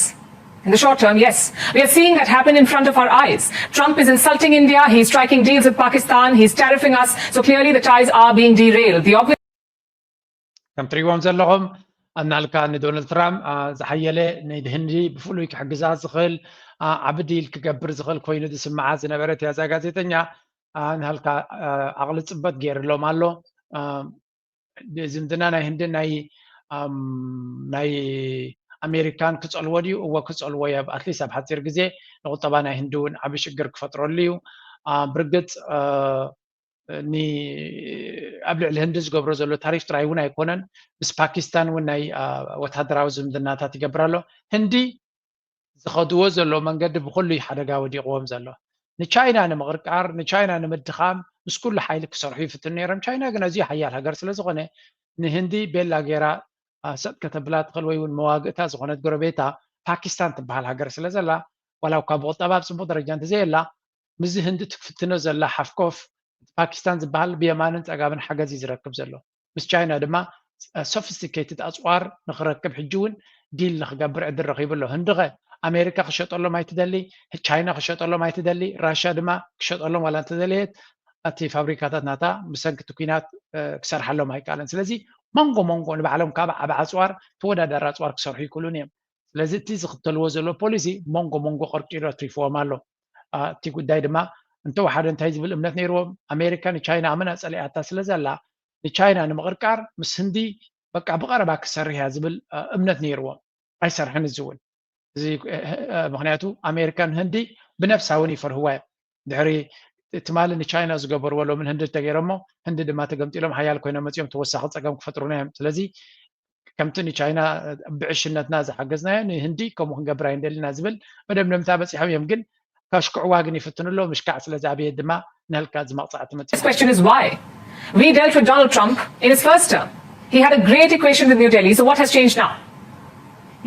In the short term, yes. We are seeing that happen in front of our eyes. Trump is insulting India, he's striking deals with Pakistan, he's tariffing us, so clearly the ties are being derailed. The obvious ከም ትሪእዎም ዘለኹም ኣናልካ ንዶናልድ ትራምፕ ዝሓየለ ንህንዲ ብፍሉይ ክሕግዛ ዝኽእል ዓቢ ዲል ክገብር ዝኽእል ኮይኑ ዝስምዓ ዝነበረት እያ እዛ ጋዜጠኛ። ንሃልካ ዓቕሊ ፅበት ገይርሎም ኣሎ። ዝምድና ናይ ህንድን ናይ ናይ ኣሜሪካን ክፀልዎ ድዩ? እወ ክፀልዎ እየ። ኣትሊስት ኣብ ሓፂር ግዜ ንቁጠባ ናይ ህንዲ እውን ዓቢ ሽግር ክፈጥረሉ እዩ። ብርግፅ ኣብ ልዕሊ ህንዲ ዝገብሮ ዘሎ ታሪፍ ጥራይ እውን ኣይኮነን። ምስ ፓኪስታን እውን ናይ ወታደራዊ ዝምድናታት ይገብር ኣሎ። ህንዲ ዝኸድዎ ዘሎ መንገዲ ብኩሉ ሓደጋ ወዲቕዎም ዘሎ። ንቻይና ንምቕርቃር፣ ንቻይና ንምድኻም ምስ ኩሉ ሓይሊ ክሰርሑ ይፍትኑ ነይሮም። ቻይና ግን ኣዝዩ ሓያል ሃገር ስለ ዝኾነ ንህንዲ ቤላ ገይራ ሰጥ ከተብላ ትኽእል ወይ እውን መዋግእታ ዝኾነት ጎረቤታ ፓኪስታን ትበሃል ሃገር ስለ ዘላ ዋላ እኳ ብቁጠባ ኣብ ፅቡቕ ደረጃ እንተዘየላ ምስዚ ህንዲ ትፍትኖ ዘላ ሓፍኮፍ ፓኪስታን ዝበሃል ብየማንን ፀጋምን ሓገዝ እዩ ዝረክብ ዘሎ። ምስ ቻይና ድማ ሶፊስቲኬትድ ኣፅዋር ንክረክብ ሕጂ እውን ዲል ንክገብር ዕድል ረኪቡ ኣሎ። ህንዲ ከ ኣሜሪካ ክሸጠሎም ኣይትደሊ፣ ቻይና ክሸጠሎም ኣይትደሊ፣ ራሽያ ድማ ክሸጠሎም ዋላ እንተደለየት እቲ ፋብሪካታት ናታ ብሰንኪ እቲ ኲናት ክሰርሓሎም ኣይከኣለን። ስለዚ መንጎ መንጎ ንባዕሎም ካብ ዓብ ኣፅዋር ተወዳዳሪ ኣፅዋር ክሰርሑ ይክእሉን እዮም። ስለዚ እቲ ዝኽተልዎ ዘሎ ፖሊሲ መንጎ መንጎ ቀርቂሩ ኣትሪፍዎም ኣሎ። እቲ ጉዳይ ድማ እንተወሓደ እንታይ ዝብል እምነት ነይርዎም? ኣሜሪካ ንቻይና ኣመና ፀሊኣታ ስለ ዘላ ንቻይና ንምቕርቃር ምስ ህንዲ በቃ ብቐረባ ክሰርሕ እያ ዝብል እምነት ነይርዎም። ኣይሰርሕን እዚ እውን እዚ ምክንያቱ ኣሜሪካን ህንዲ ብነፍሳ እውን ይፈርህዋ እዮም። ድሕሪ ትማሊ ንቻይና ዝገበርዎ ሎምን ህንዲ እንተገይሮሞ ህንዲ ድማ ተገምጢሎም ሓያል ኮይኖም መፂኦም ተወሳኺ ፀገም ክፈጥሩና እዮም። ስለዚ ከምቲ ንቻይና ብዕሽነትና ዝሓገዝናዮ ንህንዲ ከምኡ ክንገብር ኣይንደልና ዝብል መደምደምታ በፂሖም እዮም። ግን ከሽክዕዋ ግን ይፍትኑ ኣለዉ። ምሽካዕ ስለ ዝኣበየ ድማ ንህልካ እዚ መቕፃዕቲ መፂኡ። This question is why? We dealt with Donald Trump in his first term. He had a great equation with New Delhi. So what has changed now?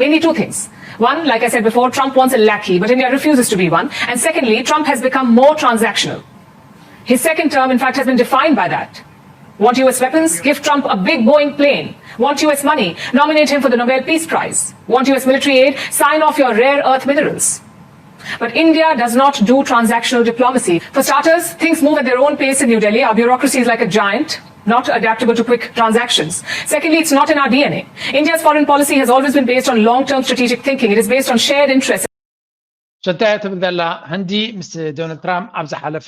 Mainly two things. One, like I said before, Trump wants a lackey, but India refuses to be one. And secondly, Trump has become more transactional. His second term, in fact, has been defined by that. Want U S weapons? Give Trump a big Boeing plane. Want U S money? Nominate him for the Nobel Peace Prize. Want U S military aid? Sign off your rare earth minerals. But India does not do transactional diplomacy. For starters, things move at their own pace in New Delhi. Our bureaucracy is like a giant, not adaptable to quick transactions. Secondly, it's not in our D N A. India's foreign policy has always been based on long term strategic thinking, it is based on shared interests. ሸንታያ ትብል ዘላ ህንዲ ምስ ዶናልድ ትራምፕ ኣብ ዝሓለፈ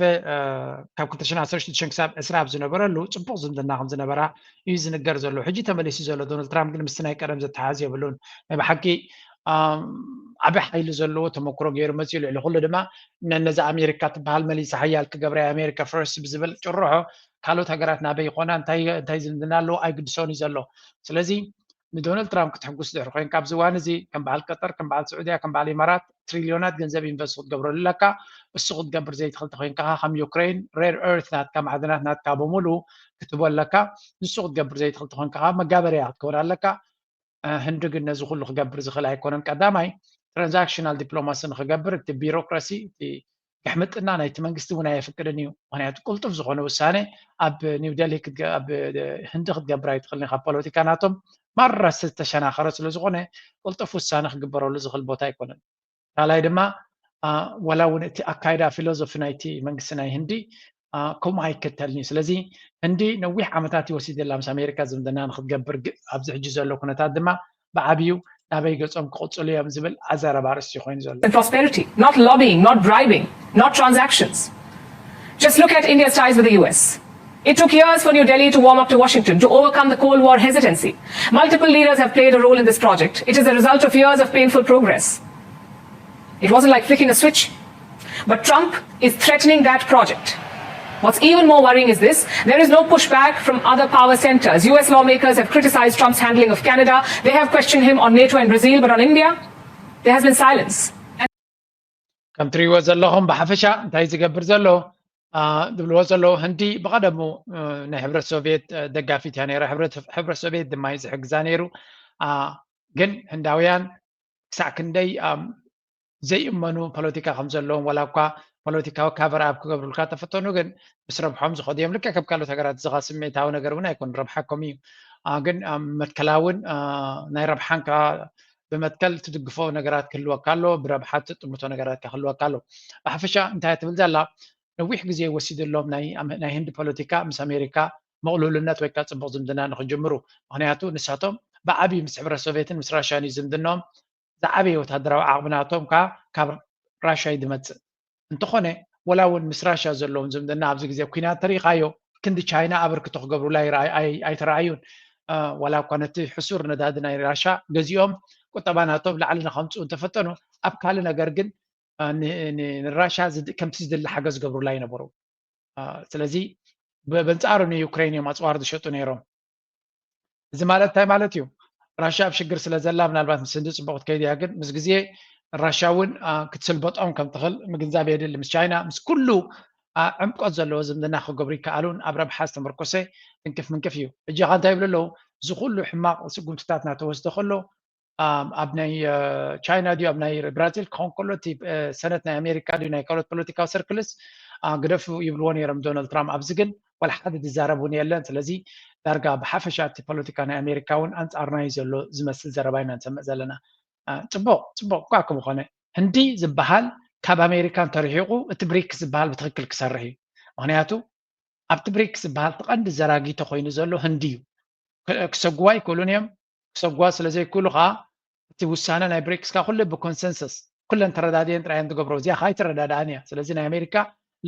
ካብ ክልተ ሽሕን ዓሰርተ ሽዱሽተን ክሳብ ዕስራ ኣብ ዝነበረሉ ፅቡቕ ዝምድና ከም ዝነበራ እዩ ዝንገር ዘሎ። ሕጂ ተመሊሱ ዘሎ ዶናልድ ትራምፕ ግን ምስቲ ናይ ቀደም ዘተሓዝ የብሉን። ናይ ብሓቂ ዓቢ ሓይሊ ዘለዎ ተመክሮ ገይሩ መፅኡ። ልዕሊ ኩሉ ድማ ነዛ ኣሜሪካ ትበሃል መሊሳ ሓያል ክገብራ ኣሜሪካ ፈርስት ብዝብል ጭርሖ ካልኦት ሃገራት ናበይ ይኾና እንታይ ዝምድና ኣለዎ ኣይግድሶን እዩ ዘሎ። ስለዚ ንዶናልድ ትራምፕ ክትሕጉስ ድሕሪ ኮይንካ ኣብዚ እዋን እዚ ከም በዓል ቀጠር ከም በዓል ስዑድያ ከም በዓል ኢማራት ትሪልዮናት ገንዘብ ኢንቨስት ክትገብረሉ ኣለካ። እሱ ክትገብር ዘይትኽእል ተኮይንካ ከም ዩክሬን ሬር ኤርት ናትካ ማዕድናት ናትካ በሙሉ ክትቦ ኣለካ። ንሱ ክትገብር ዘይትኽእል ተኮይንካ መጋበርያ ክትከውን ኣለካ። ህንዲ ግን ነዚ ኩሉ ክገብር ዝኽእል ኣይኮነን። ቀዳማይ ትራንዛክሽናል ዲፕሎማሲ ንክገብር እቲ ቢሮክራሲ እቲ ግሕምጥና ናይቲ መንግስቲ እውን ኣየፍቅድን እዩ። ምክንያቱ ቅልጡፍ ዝኾነ ውሳነ ኣብ ኒው ደልሂ ኣብ ህንዲ ክትገብር ኣይትኽእልን። ካብ ፖለቲካ ናቶም ማራ ዝተሸናኸረ ስለዝኾነ ቅልጡፍ ውሳነ ክግበረሉ ዝኽእል ቦታ ኣይኮነን። ካልኣይ ድማ ዋላ እውን እቲ ኣካይዳ ፊሎዞፊ ናይቲ መንግስቲ ናይ ህንዲ ከምኡ ኣይከተልን እዩ። ስለዚ ህንዲ ነዊሕ ዓመታት ይወሲደላ ምስ ኣሜሪካ ዝምድና ንክትገብር ኣብዚ ሕጂ ዘሎ ኩነታት ድማ ብዓብዩ ናበይ ገጾም ክቕፅሉ እዮም ዝብል ኣዘራርባ ኣርእስቲ ኮይኑ ዘሎ። And prosperity, not lobbying, not bribing, not transactions. Just look at India's ties with the U S. It took years for New Delhi to warm up to Washington, to overcome the Cold War hesitancy. Multiple leaders have played a role in this project. It is the result of years of painful progress. It wasn't like flicking a switch. But Trump is threatening that project. What's even more worrying is this, there is no pushback from other power centers. U S lawmakers have criticized Trump's handling of Canada. They have questioned him on NATO and Brazil, but on India, there has been silence. ከም ትሪእዎ ዘለኹም ብሓፈሻ እንታይ ዝገብር ዘሎ ዝብልዎ ዘለዉ ህንዲ ብቐደሙ ናይ ሕብረት ሶቪየት ደጋፊት እያ ነይራ። ሕብረት ሶቪየት ድማ እዩ ዝሕግዛ ነይሩ። ግን ህንዳውያን ክሳዕ ክንደይ ዘይእመኑ ፖለቲካ ከም ዘለዎም ዋላ እኳ ፖለቲካዊ ካቨር ኣብ ክገብሩልካ ተፈተኑ ግን ምስ ረብሖም ዝኸዱ እዮም። ልክዕ ከም ካልኦት ሃገራት ዝኻ ስሜታዊ ነገር እውን ኣይኮን ረብሓ ከም እዩ። ግን መትከላውን ናይ ረብሓን ከዓ ብመትከል ትድግፎ ነገራት ክህልወካ ኣሎ፣ ብረብሓ ትጥምቶ ነገራት ክህልወካ ኣሎ። ብሓፈሻ እንታይ ትብል ዘላ ነዊሕ ግዜ ወሲድሎም ናይ ህንዲ ፖለቲካ ምስ ኣሜሪካ መቕሉልነት ወይ ከዓ ፅቡቕ ዝምድና ንክጅምሩ። ምክንያቱ ንሳቶም ብዓብዩ ምስ ሕብረት ሶቪየትን ምስ ራሽያን እዩ ዝምድናኦም። ዝዓበየ ወታደራዊ ዓቕሚ ናቶም ከዓ ካብ ራሽያ እዩ ዝመፅእ። እንተኾነ ወላ እውን ምስ ራሽያ ዘለዎም ዝምድና ኣብዚ ግዜ ኩናት ተሪኢኻዮ ክንዲ ቻይና ኣበርክቶ ክገብሩላ ኣይተረኣዩን። ዋላ እኳ ነቲ ሕሱር ነዳዲ ናይ ራሽያ ገዚኦም ቁጠባ ናቶም ላዕሊ ንከምፅኡ እንተፈተኑ ኣብ ካልእ ነገር ግን ንራሽያ ከምቲ ዝድለ ሓገዝ ገብሩላ ይነበሩ። ስለዚ በንፃሩ ንዩክሬን እዮም ኣፅዋር ዝሸጡ ነይሮም። እዚ ማለት እንታይ ማለት እዩ? ራሽያ ኣብ ሽግር ስለ ዘላ ምናልባት ምስ ህንዲ ፅቡቕ ክትከይድ እያ፣ ግን ምስ ግዜ ራሽያ እውን ክትስልበጦም ከም ትኽእል ምግንዛብ የድሊ። ምስ ቻይና ምስ ኩሉ ዕምቆት ዘለዎ ዝምድና ክገብሩ ይከኣሉን ኣብ ረብሓ ዝተመርኮሰ ትንክፍ ምንክፍ እዩ። ሕጂ ኸ እንታይ ይብሉ ኣለዉ? እዚ ኩሉ ሕማቕ ስጉምትታት እናተወስደ ከሎ ኣብ ናይ ቻይና ድዩ ኣብ ናይ ብራዚል ክኸውን ከሎ እቲ ሰነት ናይ ኣሜሪካ ድዩ ናይ ካልኦት ፖለቲካዊ ሰርክልስ ግደፉ ይብልዎ ነይሮም ዶናልድ ትራምፕ። ኣብዚ ግን ዋላ ሓደ ዝዛረብ እውን የለን። ስለዚ ዳርጋ ብሓፈሻ እቲ ፖለቲካ ናይ ኣሜሪካ እውን ኣንፃርና እዩ ዘሎ ዝመስል ዘረባ ኢና ንሰምዕ ዘለና። ፅቡቕ ፅቡቕ እኳ ከምኾነ ህንዲ ዝበሃል ካብ ኣሜሪካ እንተርሒቑ እቲ ብሪክስ ዝበሃል ብትኽክል ክሰርሕ እዩ። ምክንያቱ ኣብቲ ብሪክስ ዝበሃል እቲ ቀንዲ ዘራጊ ተኮይኑ ዘሎ ህንዲ እዩ። ክሰጉዋ ኣይክእሉን እዮም። ክሰጉዋ ስለዘይክእሉ ከዓ እቲ ውሳነ ናይ ብሪክስ ካ ኩሉ ብኮንሰንሰስ ኩለን ተረዳድየን ጥራየን ትገብሮ። እዚኣ ከዓ ኣይተረዳድኣን እያ። ስለዚ ናይ ኣሜሪካ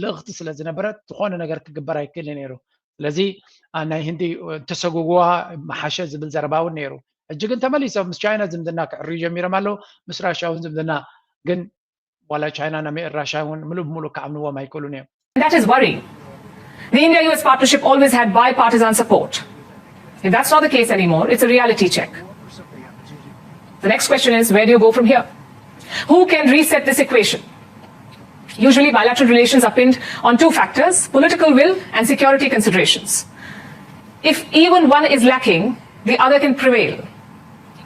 ልእኽቲ ስለ ዝነበረት ዝኾነ ነገር ክግበር ኣይክእልን ነይሩ። ስለዚ ናይ ህንዲ እንተሰጉጉዋ መሓሸ ዝብል ዘረባ እውን ነይሩ። ሕጂ ግን ተመሊሶም ምስ ቻይና ዝምድና ክዕርዩ ጀሚሮም ኣለዉ። ምስ ራሽያ እውን ዝምድና ግን ዋላ ቻይና ና ራሽያ እውን ምሉእ ብምሉእ ክኣምንዎም ኣይክእሉን እዮም። That is worrying. The India U S partnership always had bipartisan support. If that's not the case anymore, it's a reality check. The next question is, where do you go from here? Who can reset this equation? Usually, bilateral relations are pinned on two factors: political will and security considerations. If even one is lacking, the other can prevail.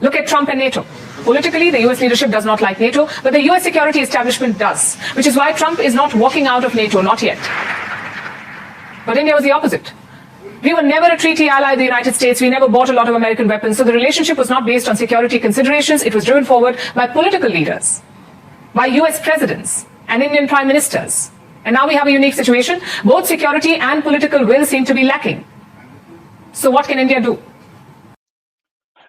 Look at Trump and NATO. Politically, the U S leadership does not like NATO, but the U S security establishment does, which is why Trump is not walking out of NATO, not yet. But India was the opposite. We were never a treaty ally of the United States. We never bought a lot of American weapons. So the relationship was not based on security considerations. It was driven forward by political leaders, by U S presidents, and Indian prime ministers. And now we have a unique situation. Both security and political will seem to be lacking. So what can India do?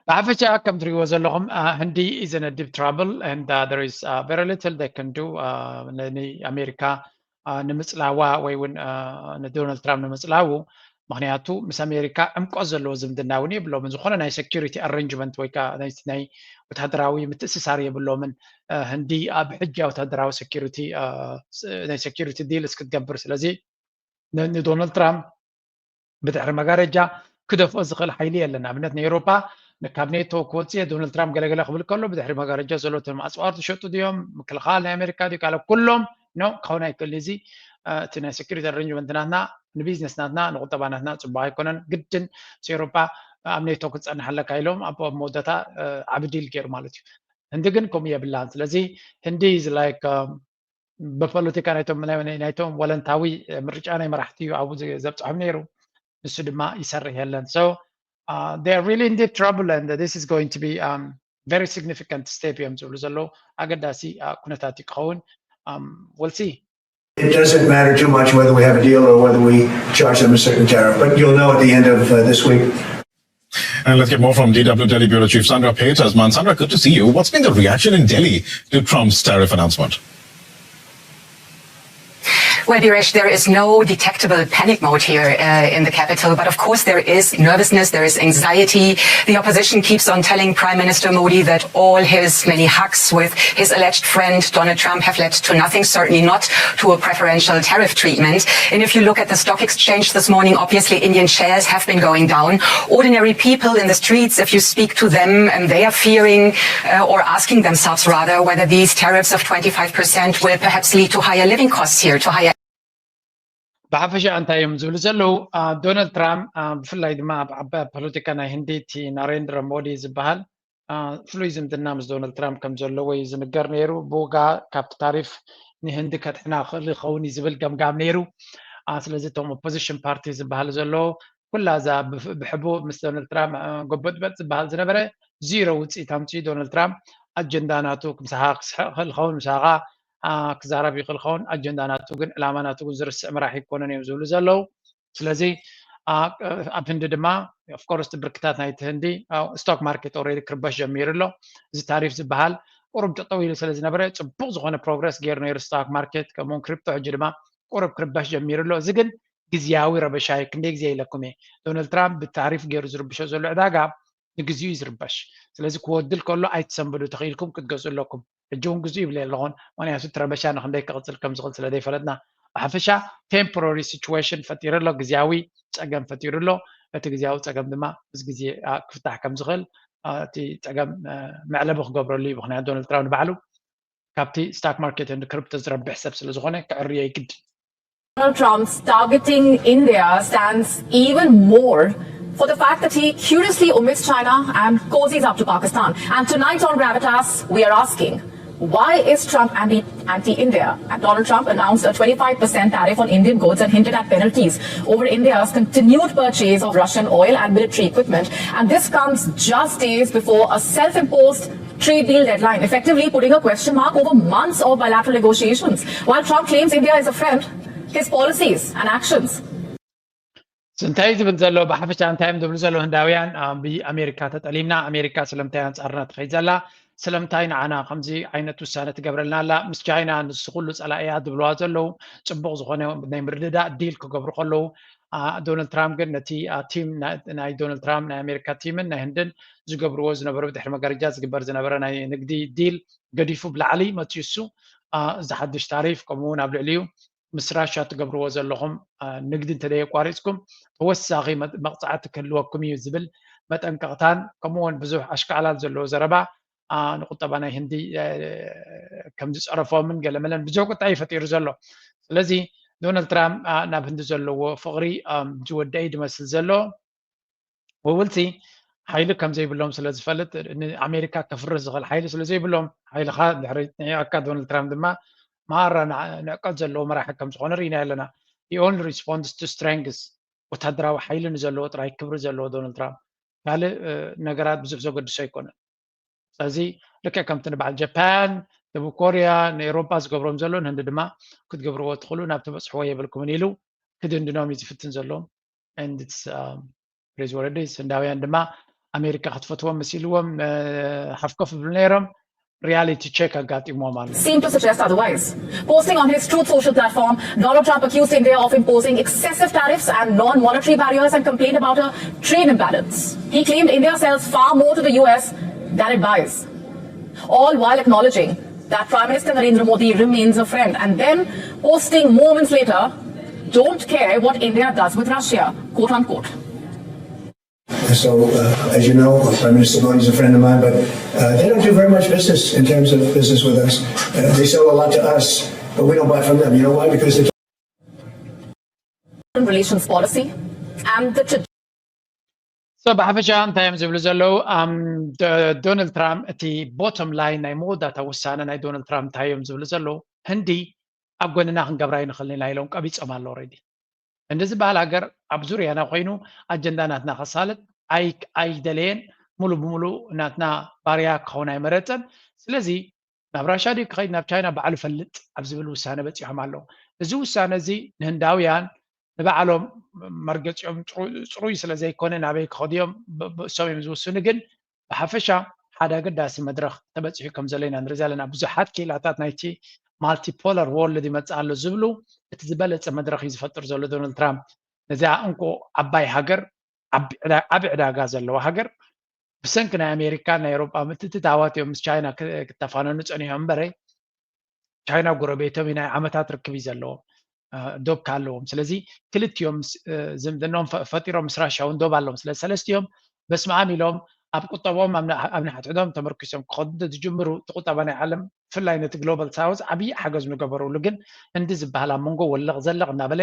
ብሓፈሻ ከም ትሪእዎ ዘለኹም ህንዲ is in a deep trouble and there is very little they can do ንኣሜሪካ ንምፅላዋ ወይ እውን ንዶናልድ ትራምፕ ንምፅላዉ። ምክንያቱ ምስ ኣሜሪካ ዕምቆት ዘለዎ ዝምድና እውን የብሎምን። ዝኾነ ናይ security arrangement ወይ ከዓ ናይ ወታደራዊ ምትእስሳር የብሎምን። ህንዲ ኣብ ሕጂ ወታደራዊ security ናይ security deal እስክትገብር ስለዚ ንዶናልድ ትራምፕ ብድሕሪ መጋረጃ ክደፍኦ ዝኽእል ሓይሊ የለን። ንኣብነት ንኤውሮፓ ካብ ኔቶ ክወፅእ ዶናልድ ትራምፕ ገለገለ ክብል ከሎ ብድሕሪ መጋረጃ ዘሎ እቶም ኣፅዋር ትሸጡ ድዮም ምክልኻል ናይ ኣሜሪካ ድዩ ካለ ኩሎም ኖ ክኸውን ኣይክእል። እዚ እቲ ናይ security arrangement ናትና ንቢዝነስ ናትና ንቁጠባ ናትና ፅቡቅ ኣይኮነን። ግድን ምስ ኤውሮፓ ኣብ ኔቶ ክትፀንሕ ኣለካ ኢሎም ኣብ መወዳእታ ዓቢ ዲል ገይሩ ማለት እዩ። ህንዲ ግን ከምኡ የብላን። ስለዚ ህንዲ is like ብፖለቲካ ናይቶም ናይቶም ወለንታዊ ምርጫ ናይ መራሕቲ እዩ ኣብኡ ዘብፅሖም ነይሩ። ንሱ ድማ ይሰርሕ የለን። So they are really in deep trouble and this is going to be very significant step እዮም ዝብሉ ዘለዉ። ኣገዳሲ ኩነታት እዩ ክኸውን። We'll see. It doesn't matter too much whether we have a deal or whether we charge them a certain tariff, but you'll know at the end of uh, this week. And let's get more from D W Delhi Bureau Chief Sandra Peters. Man, Sandra, good to see you. What's been the reaction in Delhi to Trump's tariff announcement? Well, Biresh, there is no detectable panic mode here uh, in the capital, but of course there is nervousness, there is anxiety. The opposition keeps on telling Prime Minister Modi that all his many hugs with his alleged friend Donald Trump have led to nothing, certainly not to a preferential tariff treatment. And if you look at the stock exchange this morning, obviously Indian shares have been going down. Ordinary people in the streets, if you speak to them, and they are fearing uh, or asking themselves rather whether these tariffs of twenty-five percent will perhaps lead to higher living costs here, to higher ብሓፈሻ እንታይ እዮም ዝብሉ ዘለዉ? ዶናልድ ትራምፕ ብፍላይ ድማ ኣብ ዓባይ ፖለቲካ ናይ ህንዲ እቲ ናሬንድራ ሞዲ ዝበሃል ፍሉይ ዝምድና ምስ ዶናልድ ትራምፕ ከም ዘለዎ እዩ ዝንገር ነይሩ። ብውጋ ካብቲ ታሪፍ ንህንዲ ከድሕና ክእል ይኸውን እዩ ዝብል ገምጋም ነይሩ። ስለዚ እቶም ኦፖዚሽን ፓርቲ ዝበሃል ዘሎ ኩላ እዛ ብሕቡ ምስ ዶናልድ ትራምፕ ጎበጥበጥ ዝበሃል ዝነበረ ዚሮ ውፅኢት ኣምፅኡ። ዶናልድ ትራምፕ ኣጀንዳ ናቱ ምሳኻ ክስሕቕ ክእል ይኸውን፣ ምሳኻ ክዛረብ ይኽእል ይኸውን። ኣጀንዳ ናቱ ግን ዕላማ ናቱ ግን ዝርስዕ መራሒ ኣይኮነን እዮም ዝብሉ ዘለዉ። ስለዚ ኣብ ህንዲ ድማ ኦፍኮርስ እቲ ብርክታት ናይቲ ህንዲ ስቶክ ማርኬት ኦልሬዲ ክርበሽ ጀሚሩ ኣሎ። እዚ ታሪፍ ዝበሃል ቁሩብ ጠጠው ኢሉ ስለ ዝነበረ ፅቡቅ ዝኾነ ፕሮግረስ ገይሩ ነይሩ ስቶክ ማርኬት ከምኡውን ክሪፕቶ። ሕጂ ድማ ቁሩብ ክርበሽ ጀሚሩ ኣሎ። እዚ ግን ግዝያዊ ረበሻ እዩ። ክንደይ ግዜ ኢለኩም እየ ዶናልድ ትራምፕ ብታሪፍ ገይሩ ዝርብሾ ዘሎ ዕዳጋ ንግዚኡ እዩ ዝርበሽ። ስለዚ ክወድል ከሎ ኣይትሰንብዱ፣ ተኽኢልኩም ክትገዝኡ ኣለኩም። ሕጂ እውን ግዝኡ ይብል ኣለኹን፣ ምክንያቱ እቲ ረበሻ ንክንደይ ክቕፅል ከም ዝኽእል ስለ ዘይፈለጥና። ብሓፈሻ ቴምፖራሪ ሲቹዌሽን ፈጢሩ ኣሎ፣ ግዝያዊ ፀገም ፈጢሩ ኣሎ። እቲ ግዝያዊ ፀገም ድማ ምስ ግዜ ክፍታሕ ከም ዝኽእል እቲ ፀገም መዕለቢ ክገብረሉ እዩ። ምክንያቱ ዶናልድ ትራምፕ ንባዕሉ ካብቲ ስታክ ማርኬት ክሪፕቶ ዝረብሕ ሰብ ስለ ዝኾነ ክዕርዮ ይግድን። Donald Trump's targeting India stands even more for the fact that he curiously omits China and cozies up to Pakistan. And tonight on Gravitas, we are asking, why is Trump anti-India? And Donald Trump announced a twenty-five percent tariff on Indian goods and hinted at penalties over India's continued purchase of Russian oil and military equipment. And this comes just days before a self-imposed trade deal deadline, effectively putting a question mark over months of bilateral negotiations. While Trump claims India is a friend, his policies and actions እንታይ ዝብል ዘሎ ብሓፈሻ እንታይ እዮም ዝብሉ ዘለዉ ህንዳውያን? ብኣሜሪካ ተጠሊምና፣ ኣሜሪካ ስለምንታይ ኣንፃርና ትኸይድ ዘላ? ስለምንታይ ንዓና ከምዚ ዓይነት ውሳነ ትገብረልና ኣላ? ምስ ቻይና ንሱ ኩሉ ፀላእያ ዝብልዋ ዘለዉ፣ ፅቡቕ ዝኾነ ናይ ምርድዳእ ዲል ክገብሩ ከለዉ፣ ዶናልድ ትራምፕ ግን ነቲ ቲም ናይ ዶናልድ ትራምፕ ናይ ኣሜሪካ ቲምን ናይ ህንድን ዝገብርዎ ዝነበሩ ብድሕሪ መጋረጃ ዝግበር ዝነበረ ናይ ንግዲ ዲል ገዲፉ ብላዕሊ መፅዩ እሱ፣ እዚ ሓድሽ ታሪፍ ከምኡ እውን ኣብ ልዕሊኡ ምስ ራሻ ትገብርዎ ዘለኹም ንግዲ እንተደየቋሪፅኩም ተወሳኺ መቕፃዕቲ ክህልወኩም እዩ ዝብል መጠንቀቕታን ከምኡ እውን ብዙሕ ኣሽካዕላል ዘለዎ ዘረባ ንቁጠባ ናይ ህንዲ ከም ዝፀረፎምን ገለመለን ብዙሕ ቁጣ እዩ ፈጢሩ ዘሎ። ስለዚ ዶናልድ ትራምፕ ናብ ህንዲ ዘለዎ ፍቕሪ ዝወደአ እዩ ዝመስል ዘሎ። ወውልቲ ሓይሊ ከም ዘይብሎም ስለ ዝፈልጥ ንኣሜሪካ ከፍርስ ዝኽእል ሓይሊ ስለ ዘይብሎም ሓይልኻ ድሕሪ ንዕቃ ዶናልድ ትራምፕ ድማ ማራ ንዕቀት ዘለዎ መራሒ ከም ዝኾነ ርኢና ኣለና። He only responds to strength። ወታደራዊ ሓይሊ ንዘለዎ ጥራይ ክብሪ ዘለዎ ዶናልድ ትራምፕ ካልእ ነገራት ብዙሕ ዘገድሶ ኣይኮነን። ስለዚ ልክዕ ከምቲ ንበዓል ጃፓን፣ ደቡብ ኮርያ፣ ንኤሮጳ ዝገብሮም ዘሎ ንህንዲ ድማ ክትገብርዎ ትኽእሉ ናብ ትበፅሕዎ የብልኩምን ኢሉ ክድንድኖም እዩ ዝፍትን ዘሎ። And it's um, it is what it is። ህንዳውያን ድማ ኣሜሪካ ክትፈትዎም መሲልዎም ሓፍኮፍ ዝብሉ ነይሮም። Reality check ኣጋጢምዎም ኣሎ። Seem to suggest otherwise. Posting on his Truth Social platform, Donald Trump accused India of imposing excessive tariffs and non monetary barriers and complained about a trade imbalance. He claimed India sells far more to the U S than it buys, all while acknowledging that Prime Minister Narendra Modi remains a friend and then posting moments later, don't care what India does with Russia, quote unquote. So, uh, as you know, Prime Minister Modi is a friend of mine, but uh, they don't do very much business in terms of business with us. Uh, they sell a lot to us, but we don't buy from them. You know why? Because they Foreign relations policy and the tra- So ብሓፈሻ እንታይ እዮም ዝብሉ ዘለዉ? ዶናልድ ትራምፕ እቲ ቦቶም ላይን ናይ መወዳእታ ውሳነ ናይ ዶናልድ ትራምፕ እንታይ እዮም ዝብሉ ዘለዉ? ህንዲ ኣብ ጎንና ክንገብራ ይንኽእል ኢና ኢሎም ቀቢፆም ኣሎ። Already ህንዲ ዝበሃል ሃገር ኣብ ዙርያና ኮይኑ ኣጀንዳ ናትና ከሳልጥ ኣይደለየን። ሙሉ ብሙሉ ናትና ባርያ ክኸውን ኣይመረፀን። ስለዚ ናብ ራሻ ድዩ ክኸይድ ናብ ቻይና ባዕሉ ፈልጥ ኣብ ዝብል ውሳነ በፂሖም ኣለዉ። እዚ ውሳነ እዚ ንህንዳውያን ንባዕሎም መርገፂኦም ፅሩይ ስለ ዘይኮነ ናበይ ክኸዱ እዮም ብእሶም እዮም ዝውስኑ። ግን ብሓፈሻ ሓደ ኣገዳሲ መድረኽ ተበፂሑ ከም ዘሎ ኢና ንርኢ ዘለና። ብዙሓት ክኢላታት ናይቲ ማልቲፖላር ወርልድ ይመፅእ ኣሎ ዝብሉ እቲ ዝበለፀ መድረኽ እዩ ዝፈጥር ዘሎ ዶናልድ ትራምፕ። ነዚኣ እንኮ ዓባይ ሃገር ዓቢ ዕዳጋ ዘለዋ ሃገር ብሰንኪ ናይ ኣሜሪካ ናይ ኤሮጳ ምትእትታዋት እዮም ምስ ቻይና ክተፋነኑ ፀኒሖም እምበረ ቻይና ጎረቤቶም ናይ ዓመታት ርክብ እዩ ዘለዎም ዶብ ካለዎም ስለዚ ክልቲኦም ዝምድኖም ፈጢሮም ምስ ራሻ እውን ዶብ ኣለዎም ስለ ሰለስቲኦም በስመኣም ኢሎም ኣብ ቁጠባኦም ኣብ ንሓድሕዶም ተመርኪሶም ክኸዱ እንተዝጅምሩ እቲ ቁጠባ ናይ ዓለም ብፍላይ ነቲ ግሎባል ሳውዝ ዓብዪ ሓገዝ ምገበሩሉ ግን ህንዲ ዝበሃል ኣብ መንጎ ወለቕ ዘለቕ እናበለ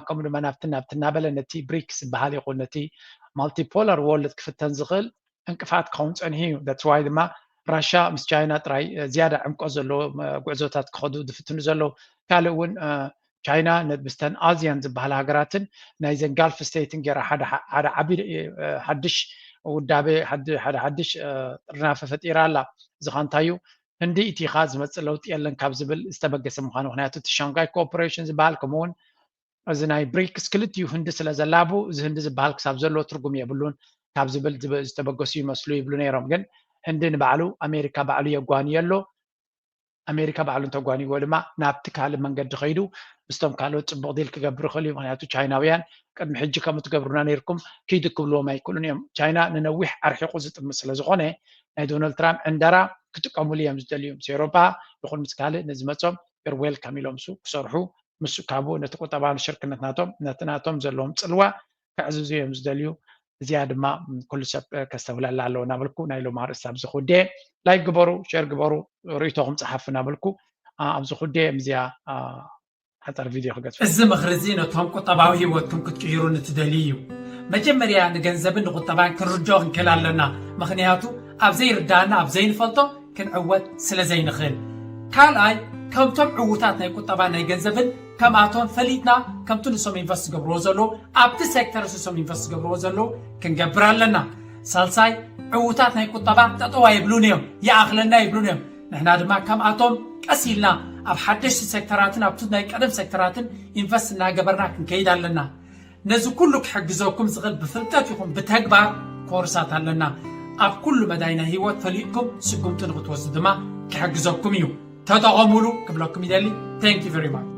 ከምኡ ድማ ናብቲ ናብቲ እናበለ ነቲ ብሪክስ ዝበሃል ይኹን ነቲ ማልቲፖላር ወርልድ ክፍተን ዝኽእል እንቅፋት ክኸውን ፀኒሑ እዩ። That's why ድማ ራሻ ምስ ቻይና ጥራይ ዝያዳ ዕምቆት ዘለዎ ጉዕዞታት ክኸዱ ዝፍትኑ ዘለዉ። ካልእ እውን ቻይና ምስተን ኣዚያን ዝበሃላ ሃገራትን ናይዘን ጋልፍ ስቴትን ገይራ ሓደ ዓቢ ሓድሽ ውዳቤ ሓደ ሓድሽ ጥርናፈ ፈጢራ ኣላ። እዚ ኸ እንታይ እዩ? ህንዲ ኢቲኻ ዝመፅእ ለውጢ የለን ካብ ዝብል ዝተበገሰ ምዃኑ ምክንያቱ እቲ ሻንጋይ ኮኦፐሬሽን ዝበሃል ከምኡውን እዚ ናይ ብሪክስ ክልቲኡ ህንዲ ስለ ዘላቡ እዚ ህንዲ ዝበሃል ክሳብ ዘለዎ ትርጉም የብሉን ካብ ዝብል ዝተበገሱ ይመስሉ ይብሉ ነይሮም። ግን ህንዲ ንባዕሉ ኣሜሪካ ባዕሉ የጓንዮ ኣሎ። ኣሜሪካ ባዕሉ እንተጓንይዎ ድማ ናብቲ ካልእ መንገዲ ከይዱ ምስቶም ካልኦት ፅቡቕ ዲል ክገብር ይኽእል እዩ። ምክንያቱ ቻይናውያን ቅድሚ ሕጂ ከምኡ ትገብሩና ነይርኩም ኪዱ ክብልዎም ኣይክእሉን እዮም። ቻይና ንነዊሕ ኣርሒቑ ዝጥምት ስለ ዝኾነ ናይ ዶናልድ ትራምፕ ዕንደራ ክጥቀሙሉ እዮም ዝደልዩ። ምስ ኤውሮፓ ይኹን ምስ ካልእ ንዝመፆም you're welcome ኢሎም እሱ ክሰርሑ ምስ ካብኡ ነቲ ቁጠባዊ ሽርክነት ናቶም ነቲ ናቶም ዘለዎም ፅልዋ ከዕዝዙ እዮም ዝደልዩ። እዚኣ ድማ ኩሉ ሰብ ከስተብህለላ ኣለዎ እናበልኩ ናይ ሎም ኣርእስቲ ኣብዚ ክውድየ። ላይክ ግበሩ፣ ሼር ግበሩ፣ ርእይቶኹም ፀሓፉ እናበልኩ ኣብዚ ክውድየ እዚኣ ሓፃር ቪድዮ ክገጽ። እዚ ምኽሪ እዚ ነቶም ቁጠባዊ ህይወትኩም ክትቅይሩ ንትደልዩ እዩ። መጀመርያ ንገንዘብን ንቁጠባን ክንርድኦ ክንክእል ኣለና፣ ምኽንያቱ ኣብ ዘይርድኣና ኣብ ዘይንፈልጦ ክንዕወት ስለ ዘይንኽእል። ካልኣይ፣ ከምቶም ዕዉታት ናይ ቁጠባን ናይ ገንዘብን ከምኣቶም ፈሊጥና ከምቲ ንሶም ኢንቨስት ዝገብርዎ ዘለዉ ኣብቲ ሴክተር ንሶም ኢንቨስት ዝገብርዎ ዘለዉ ክንገብር ኣለና። ሳልሳይ፣ ዕዉታት ናይ ቁጠባ ጠጠው ኣይብሉን እዮም፣ ይኣኽለና ይብሉን እዮም። ንሕና ድማ ከምኣቶም ቀስ ኢልና ኣብ ሓደሽቲ ሴክተራትን ኣብቲ ናይ ቀደም ሴክተራትን ኢንቨስት እናገበርና ክንከይድ ኣለና። ነዚ ኩሉ ክሕግዘኩም ዝኽእል ብፍልጠት ይኹን ብተግባር ኮርሳት ኣለና። ኣብ ኩሉ መዳይ ናይ ህይወት ፈሊጥኩም ስጉምቲ ንክትወስዱ ድማ ክሕግዘኩም እዩ። ተጠቐሙሉ ክብለኩም ይደሊ። Thank you very much።